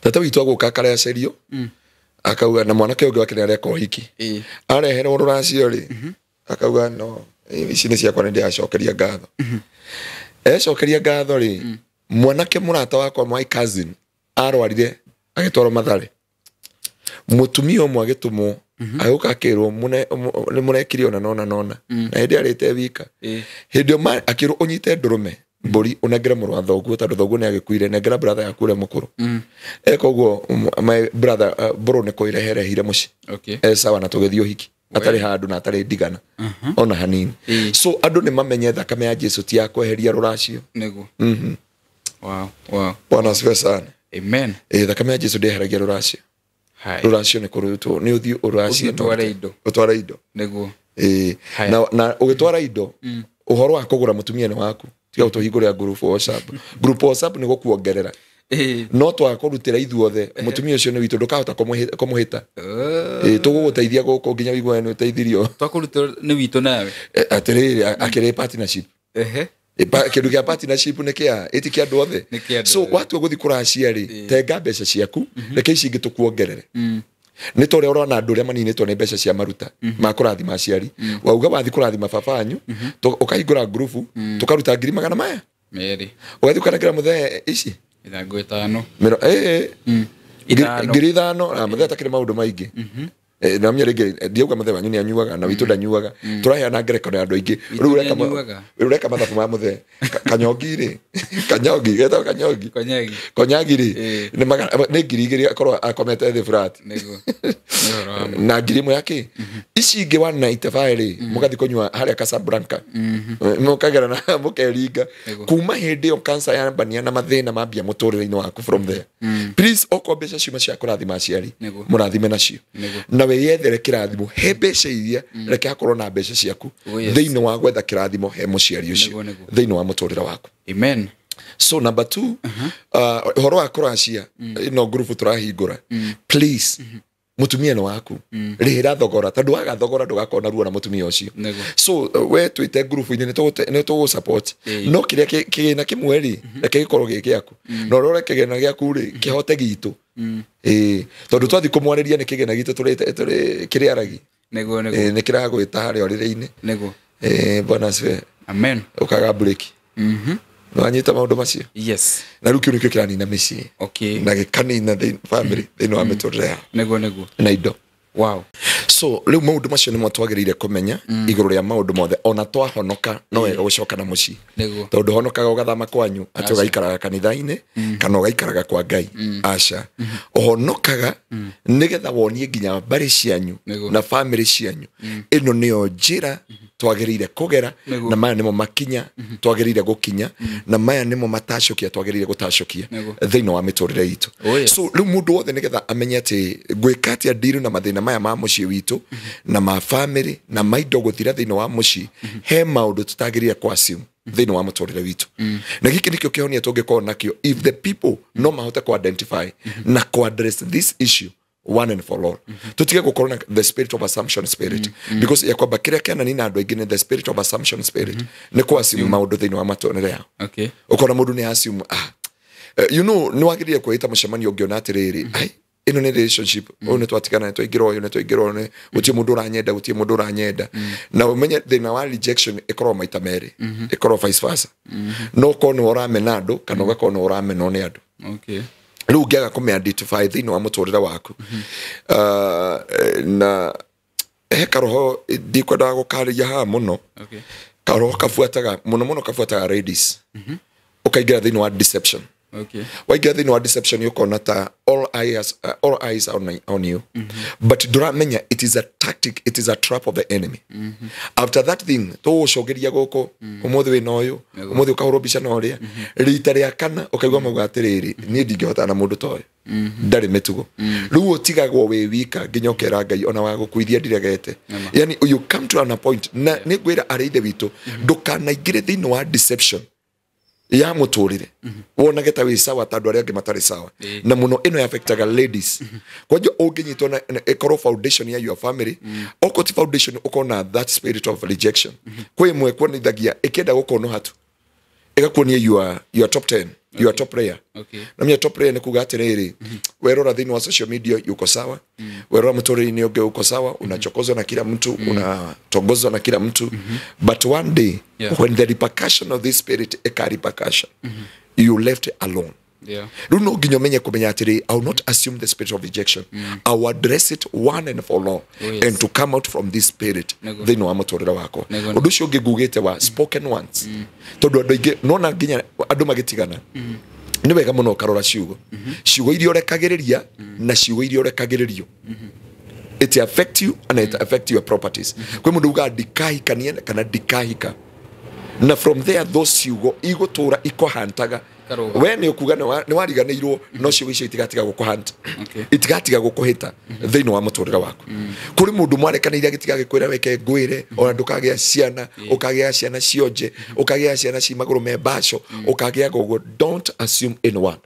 Tata witũ agũka akareecerio, akauga na mwanake ũngĩ wake nĩ areka ũhiki, areherwo rũracio rĩ, akauga no ici nĩ ciakwa, nĩ ndĩracokeria ngatho. Ecokeria ngatho rĩ, mwanake mũrata wakwa, my cousin, arwarire agĩtwarwo Mathare. Mũtumia ũmwe agĩtũmwo agĩũka akĩrwo nĩ mũrekire ona nona nona na hĩndĩ arĩte wika. Hĩndĩ ĩyo akĩrwo ũnyite ndũrũme mbũri ũnengere mũrũ wa thoguo tondũ thoguo nĩ agĩkuire, nengera brother yaku ũrĩa mũkũrũ. Eka ũguo my brother mbũrũ nĩ kũireherehire mũciĩ. Sawa na tũgĩthiĩ ũhiki atarĩ handũ na atarĩ ndigana ona hanini. So andũ nĩ mamenye thakame ya Jesu ti ya kweheria rũracio. Nĩguo. Wow, wow. Bwana asifiwe sana. Amen. Thakame ya Jesu ndĩeheragia rũracio. Rũracio nĩ kũrutwo nĩ ũthiĩ ũracio ũtware indo. Ũtware indo. Nĩguo. Na ũgĩtwara indo ũhoro wa kũgũra mũtumia nĩ waku. Tiga ũtũhingũrĩra group WhatsApp. Group WhatsApp nĩ gũkuongerera. No twakũrutĩra ithuothe mũtumia ũcio nĩ witũ ndũkahota kũmũhĩta. Tũgũgũteithia gũkũ nginya ũigue nĩ ũteithirio. Twakũrutĩra nĩ witũ nawe. Atĩrĩrĩ akĩrĩ partnership. Kĩndũ kĩa partnership nĩ kĩa ĩti kĩa andũ othe. So watua gũthiĩ kũracia rĩ, tenga mbeca ciaku reke ici ingĩ tũkuongerere. Nĩ ta ũrĩa ũrona andũ ũrĩa maninĩtwo nĩ mbeca cia maruta ma kũrathima aciari. Wauga wathiĩ kũrathima baba wanyu, ũkahingũra ngurubu, tũkaruta ngiri magana maya merĩ. Ũgathiĩ ũkanengera mũthee ici mĩrango ĩtano. Ngiri ithano na mũthee atakĩrĩ maũndũ maingĩ. Na menya rĩngĩ ndiauga mũthee wanyu nĩ anyuaga na witũ ndanyuaga. Tũraheana ngerekano ya andũ aingĩ. Rĩu ũreka mathabu ma mũthee. Kanyongi rĩ, kanyongi getagwo kanyongi. Konyagi rĩ, nĩ ngiri igĩrĩ akorwo akomete thĩ flat. Na ngiri ĩmwe ya kĩ? Ici ingĩ 195 rĩ, mũgathiĩ kũnyua harĩa Casablanca. Mũkagera na mũkeringa. Kuma hĩndĩ ĩyo cancer yambania na mathĩna mambia mũtũrĩre-inĩ waku from there. Please okorwo mbeca ciuma cia kũrathima aciari, mũrathime nacio. Na wĩyethere kĩrathimo he mbeca iria reke hakorwo na mbeca ciaku thĩinĩ wa gwetha kĩrathimo he mũciari ũcio thĩinĩ wa mũtũrĩre waku. Amen. So number 2, ũhoro wa kũracia ĩno ngurubu tũrahingũra, please mũtumia nĩ waku, rĩhĩra thogora tondũ waga thogora ndũgakorwo na ruo na mũtumia ũcio. So we twĩte ngurubu-inĩ nĩ tũgũ support no kĩrĩa kĩgĩna kĩmwe rĩ reke gĩkorwo gĩ gĩaku na ũrore kĩgĩna gĩaku rĩ kĩhote gitũ. Tondũ twathiĩ kũmwarĩria nĩ kĩgĩna gitũ kĩrĩ aragi. Nĩguo nĩguo. Nĩ kĩragwĩta harĩa ũrĩrĩ-inĩ. Nĩguo. Bwana asifiwe. Amen. Ũkaga breki. Nĩwanyita maũndũ macio? Yes. Na rĩu kĩu nĩkĩo kĩranina mĩciĩ. Na gĩkanina family thĩinĩ wa mĩtũrĩre yao. Nĩguo nĩguo. Na indo. Wow. So rĩu maũndũ macio nĩmo twagĩrĩire kũmenya igũrũ rĩa maũndũ mothe ona twahonoka no wega gũcoka na mũciĩ. Tondũ honokaga ũgathama kwanyu atĩ ũgaikaraga kanitha-inĩ kana ũgaikaraga kwa Ngai. Aca. Ũhonokaga nĩgetha wonie nginya mbarĩ cianyu na family cianyu. Ĩno nĩyo njĩra twagĩrĩire kũgera na maya nĩmo makinya twagĩrĩire gũkinya na maya nĩmo matacũkia twagĩrĩire gũtacũkia thĩinĩ wa mĩtũrĩre itũ. So rĩu mũndũ wothe nĩgetha amenye atĩ ngwĩka atĩa ndiru na mathĩna maya ma mũciĩ witũ na ma family na maindo gũthira thĩinĩ wa mũciĩ, he maũndũ tũtagĩrĩire kũ assume thĩinĩ wa mũtũrĩre witũ. Na gĩkĩ nĩkĩo kĩhonia tũngĩkorwo nakĩo if the people no mahote kũ identify na kũ address this issue one and for all. Tutige gũkorwo na the spirit of assumption spirit because ya kwamba kĩrĩa kĩananina andũ aingĩ nĩ the spirit of assumption spirit nĩ kũ assume maũndũ thĩinĩ wa matũrĩre yao. Ũkona mũndũ nĩ assume you know nĩ wagĩrĩire kwĩta mũcemanio ũngĩona atĩrĩrĩ ai ĩno nĩ relationship ũyũ nĩ twatigana nĩ twaingĩra ũyũ nĩ twaingĩra ũyũ gũtirĩ mũndũ ũranyenda gũtirĩ mũndũ ũranyenda. Na ũmenye thĩna wa rejection ĩkoragwo maita merĩ, ĩkoragwo vice versa. No ũkorwo nĩ ũramena andũ kana ũgakorwo nĩ ũramenwo nĩ andũ. Rĩu ũngĩaga kũmĩ-identify thĩinĩ wa mũtũrĩre waku na he karoho ndikwendaga gũkarĩria haha mũno. Karoho kabuataga mũno mũno kabuataga ladies. Ũkaingĩra thĩinĩ wa deception. Waingĩra thĩinĩ wa deception ũkona ta all eyes are on you. But ndũramenya it is a tactic, it is a trap of the enemy. After that thing tũgũcogeria gũkũ ũmũthĩ wĩna ũyũ ũmũthĩ ũkahũrwo mbica na ũrĩa rita rĩa kana ũkaigua mauga atĩrĩrĩ niĩ ndingĩhotana na mũndũ ta ũyũ ndarĩ mĩtugo. Rĩu ũtigagwo wĩ wika nginya ũkera Ngai ona wa gũkuithia ndiregete. Yani you come to an point na nĩ ngwĩra arĩ ithe witũ ndũkanaingĩre thĩinĩ wa deception ya mũtũrĩre wonage ta wĩ sawa ta andũ arĩa angĩ matarĩ sawa. Na mũno ĩno affectaga ladies. Kwanja ũngĩnyitwo na ĩkorwo foundation ya your family okorwo ti foundation ũkona that spirit of rejection. Kwĩ ĩmwe kuonithagia ĩkĩenda gũkũnũha tu ĩgakuonia you are top 10 you are top player. Na mimi top player ni kuga atĩrĩrĩ werora thĩinĩ wa social media yuko sawa, werora mũtũrĩre-inĩ ũngĩ uko sawa, unachokozwa na kila mtu, unatongozwa na kila mtu. But one day when the repercussion of this spirit eka repercussion you left alone. Rĩu no nginya ũmenye kũmenya atĩrĩ, I will not assume the spirit of rejection. I will address it one and for all and to come out from this spirit thĩinĩ wa mũtũrĩre wakwa. Ũndũ ũcio ũngĩ ngugĩte wa spoken ones, tondũ andũ aingĩ nona nginya andũ magĩtigana, nĩ wega mũno ũkarora ciugo, ciugo iria ũrekagĩrĩria na ciugo iria ũrekagĩrĩrio. It affect you and it affect your properties. Kwĩ mũndũ ugaga ndikahikania kana ndikahika, na from there those ciugo igũtũra ikũhantaga. We nĩ ũkuga nĩ wariganĩirwo, no ciugo icio itigatiga gũkũhanta, itigatiga gũkũhĩta thĩinĩ wa mũtũrĩre waku. Kũrĩ mũndũ mwarekanĩire agĩtiga gĩkwĩra weke ngwĩre, ona ndũkagĩa ciana, ũkagĩa ciana cionje, ũkagĩa ciana ci magũrũ me mbaco, ũkagĩa gogo. Don't assume anyone.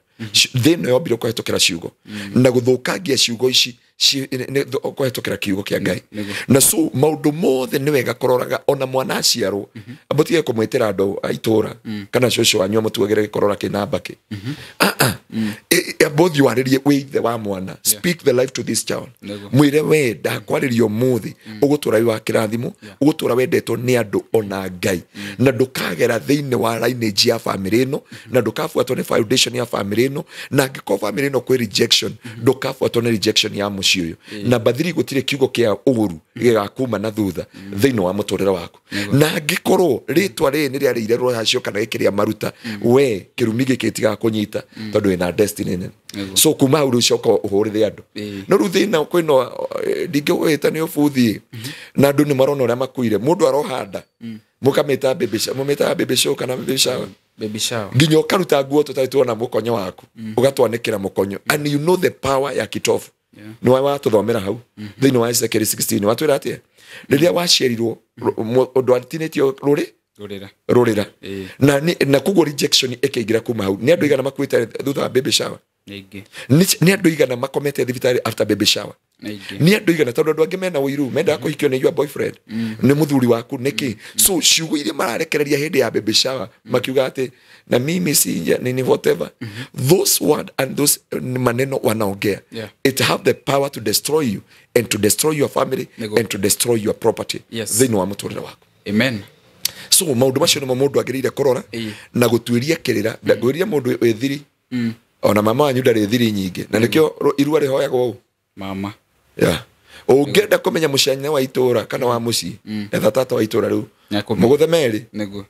Thĩna yombirwo kũhetũkĩra ciugo, na gũthũkangia ciugo ici kũhetũkĩra kiugo kĩa Ngai. Na so maũndũ mothe nĩ wega kũroraga, ona mwana aciarwo mũtige kũmwĩtĩra andũ a itũra kana cũcũ wanyu amũtuagĩre gĩkorora kĩna mbakĩ. Ambũthiĩ warĩrie wĩ ithe wa mwana, speak the life to this child. Mwĩre we ndakwarĩria ũmũthĩ, ũgũtũra wĩ wa kĩrathimo, ũgũtũra wendetwo nĩ andũ ona Ngai, na ndũkagera thĩinĩ wa lineage ya family ĩno, na ndũkabuatwo nĩ foundation ya family ĩno, na angĩkorwo family ĩno kwĩ rejection, ndũkabuatwo nĩ rejection ya mũciĩ ũyũ. Namba 3, gũtirĩ kiugo kĩa ũũru gĩgakuma na thutha thĩinĩ wa mũtũrĩre waku. Na angĩkorwo rĩtwa rĩrĩ nĩ rĩarĩire rũracio kana gĩkĩrĩa maruta, we kĩrumi gĩkĩ gĩtigakũnyita tondũ wĩna destiny nene. So kuma hau rĩu coka ũhũrĩre andũ. No rĩu thĩna kwĩna ndingĩgwĩta nĩ ũbuthi, na andũ nĩ marona ũrĩa makuire. Mũndũ arohanda mũkamĩta baby shower, mũmĩtaga baby shower kana baby shower, baby shower, nginya ũkaruta nguo tũtarĩ tuona mũkonyo waku, ũgatwanĩkĩra mũkonyo. And you know the power ya kitofu. Nĩ watũthomera hau thĩinĩ wa Ezekiel 16, watwĩra atĩa rĩrĩa waciarirwo ũndũ atinĩtio rũrĩ rũrĩra, na koguo rejection ĩkĩingĩra kuma hau. Nĩ andũ igana makuĩte thutha wa baby shower, nĩ andũ igana makomete thibitarĩ after baby shower, nĩ andũ igana, tondũ andũ angĩ mena ũiru, mendaga kũhikio nĩ your boyfriend, nĩ mũthuri waku, nĩkĩ? So ciugo iria mararekereria hĩndĩ ya baby shower makiuga atĩ na mimi si nini whatever, those word and those maneno wanaongea, it have the power to destroy you and to destroy your family and to destroy your property thĩinĩ wa mũtũrĩre waku. Amen. So maũndũ macio nĩmo mũndũ agĩrĩire kũrora na gũtuĩria kĩrĩra. Ngwĩrire mũndũ wĩ thiri, ona mama wanyu ndarĩ thiri nyingĩ, na nĩkĩo irua rĩhoyagwo ũũ mama. Ũngĩenda kũmenya mũciana wa itũra kana wa mũciĩ, etha tata wa itũra rĩu mũgũthe merĩ, nĩguo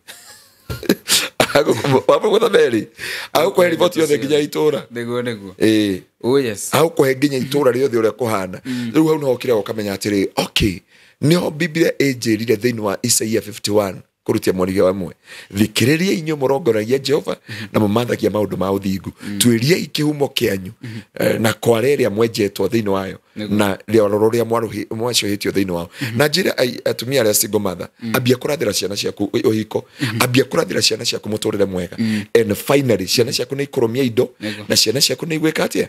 wamũgũtha merĩ, agũkũhe riboti yothe nginya itũra. Nĩguo nĩguo. Ĩĩ. Oh yes. Agũkũhe nginya itũra rĩothe ũrĩa kũhana. Rĩu hau nĩho ũkĩrega ũkamenya atĩrĩ, okay, nĩho Biblia ĩnjĩrire thĩinĩ wa Isaia 51 kũrutia mweri wa 1, thikĩrĩria inyuĩ mũrongoragia Jehova na mũmathagia maũndũ ma ũthingu, tuĩriai kĩhumo kĩanyu na kware ĩrĩa mwenjetwo thĩinĩ wayo na rĩororo rũrĩa mwacũhĩtio thĩinĩ wao. Na njĩra atumia arĩa single mother, ambia kũrathĩra ciana ciaku ũhiko, ambia kũrathĩra ciana ciaku mũtũrĩre mwega, and finally ciana ciaku nĩ ikũrũmia indo, na ciana ciaku nĩ igwĩka atĩa,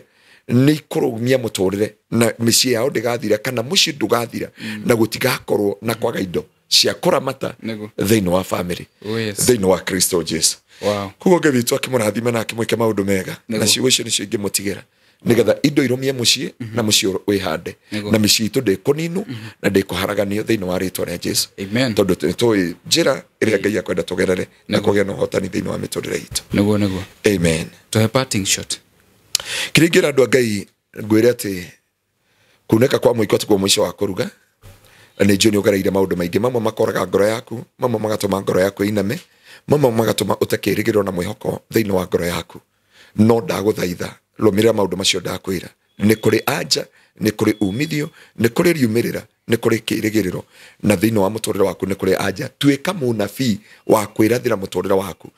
nĩ ikũrũmia mũtũrĩre, na mĩciĩ yao ndĩgathira kana mũciĩ ndũgathira, na gũtigakorwo na kwaga indo cia kũramata thĩinĩ wa family, thĩinĩ wa Kristo Jesu. Koguo Ngai witũ akĩmũrathime na akĩmwĩke maũndũ mega, na ciugo icio nĩcio ingĩmũtigĩra, nĩgetha indo irũmie mũciĩ na mũciĩ wĩhande, na mĩciĩ itũ ndĩkũninwo na ndĩkũharaganio thĩinĩ wa rĩtwa rĩa Jesu. Tondũ nĩtũĩ njĩra ĩrĩa Ngai akwenda tũgerere na kũgĩa na ũhotani thĩinĩ wa mĩtũrĩre itũ. Nĩguo nĩguo. Amen. Tũhe parting shot. Kĩrĩa ingĩra andũ a Ngai ngwĩre atĩ kunĩka kwa mũiko tikuo mũico wa kũruga, na nĩ njũĩ nĩ ũgereire maũndũ maingĩ, mamwe makoraga ngoro yaku, mamwe magatũma ngoro yaku ĩiname, mamwe magatũma ũte kĩĩrĩgĩrĩro na mwĩhoko thĩinĩ wa ngoro yaku. No ndagũthaitha rũmĩrĩra maũndũ macio ndakwĩra. Nĩ kũrĩ anja, nĩ kũrĩ umithio, nĩ kũrĩ riumĩrĩra, nĩ kũrĩ kĩĩrĩgĩrĩro, na thĩinĩ wa mũtũrĩre waku nĩ kũrĩ anja. Tuĩka mũnabii wa kwĩrathĩra mũtũrĩre waku.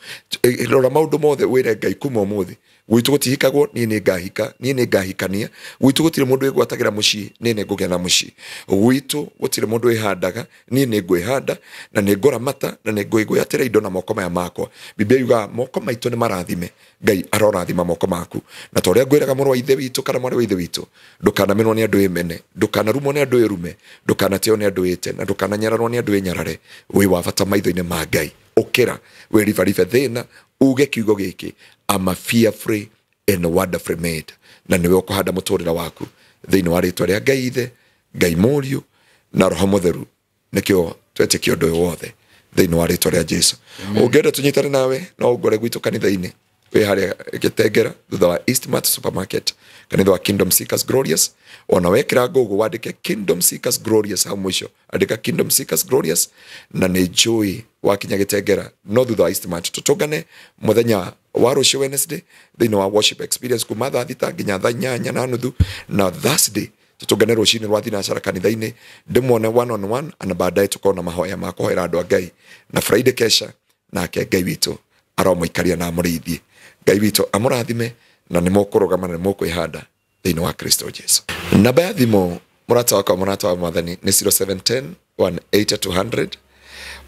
Rora maũndũ mothe wĩre Ngai kuma ũmũthĩ, gwitũ gũtihikagwo, niĩ nĩ ngahika, niĩ nĩ ngahikania. Gwitũ gũtirĩ mũndũ wĩgwatagĩra mũciĩ, niĩ nĩ ngũgĩa na mũciĩ. Gwitũ gũtirĩ mũndũ wĩhandaga, niĩ nĩ ngwĩhanda, na nĩ ngũramata, na nĩ ngwĩgwatĩra indo na moko maya makwa. Biblia yugaga moko maitũ nĩ marathime, Ngai arorathima moko maku. Na ta ũrĩa ngwĩraga mũrũ wa ithe witũ kana mwarĩ wa ithe witũ, ndũkanamenwo nĩ andũ ĩmene, ndũkanarumwo nĩ andũ ĩrume, ndũkanateo nĩ andũ ĩte, na ndũkananyararwo nĩ andũ ĩnyarare. Wĩ wa bata maitho-inĩ ma Ngai. Ũkĩra wĩribaribe thĩna, uge kiugo gĩkĩ, I'm a fearfully and wonderfully made. Na nĩwe ũkũhanda mũtũrĩre waku thĩinĩ wa rĩtwa rĩa Ngai Ithe, Ngai Mũriũ na Roho Mũtheru. Nĩkĩo twetĩkia ũndũ ũyũ wothe thĩinĩ wa rĩtwa rĩa Jesu. Ũngĩenda tũnyitane nawe no ũngore gwitũ kanitha-inĩ Wĩ harĩa Gĩtengera thutha wa Eastmart Supermarket, kanitha wa Kingdom Seekers Glorious. Ona wekĩra Google wandĩke Kingdom Seekers Glorious, hau mũico andĩka Kingdom Seekers Glorious, na nĩ njũĩ wakinya Gĩtengera no thutha wa Eastmart. Tũtũngane mũthenya wa rũciũ Wednesday thĩinĩ wa worship experience kuma thaa 6 nginya thaa 8:30, na Thursday tutungane rũcinĩ rwa thinacara kanitha-inĩ, ndĩmuone one on one, na baadaye tukorwo na mahoya ma kũhoera andũ a Ngai, na Friday kesha. Nake Ngai witũ aromũikaria na amũrĩithie. Ngai witũ amũrathime, na nĩ mũkũrũgama na nĩ mũkwĩhanda thĩinĩ wa Kristo Jesu. Namba ya thimũ, mũrata wakwa, mũrata wa Mwathani, nĩ 0710 180 200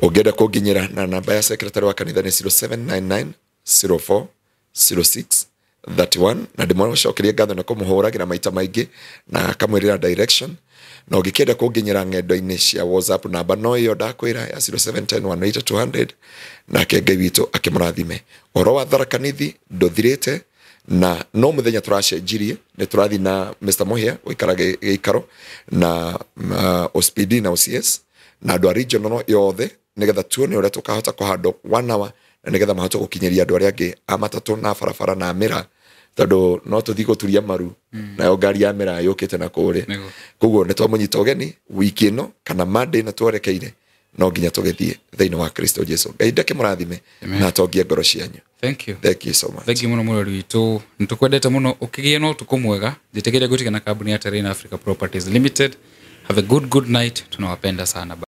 ũngĩenda kũnginyĩra, na namba ya secretary wa kanitha nĩ 0799 04 06 31, na ndĩmũcokerie ngatho nĩ kũmũhũragĩra maita maingĩ na akamwĩrĩra direction. Na ũngĩkĩenda kũnginyĩra ng'endo-inĩ cia WhatsApp, namba no ĩyo ndakwĩra ya 0710 180 200. Nake Ngai witũ akĩmũrathime. Ũhoro wa Tharaka Nithi ndũthirĩte, na no mũthenya tũracenjirie, nĩ tũrathiĩ na Mr. Muhia gũikara gĩikaro na OSPD na OCS na andũ a regional yothe, nĩgetha tuone ũrĩa tũkahota kũhandwo one hour, na nĩgetha mahote gũkinyĩria andũ arĩa angĩ a matatũ na barabara na mĩra, tondũ no tũthiĩ gũturia maru nayo ngari ya mĩra yũkĩte na kũrĩa. Koguo nĩ twamũnyita ũgeni wiki ĩno kana Monday, na twerekeire no nginya tũgĩthiĩ thĩinĩ wa Kristo Jesu. Ngai ndakĩmũrathime na atongie ngoro cianyu. Thank you. Thank you so much. Thank you muno mũrori witũ, nĩ tũkwendete mũno, ũkĩgĩe na ũtukũ mwega. Njĩtĩkĩria gũtigana kambuni ya Terrain Africa Properties Limited. Have a good good night, tunawapenda sana.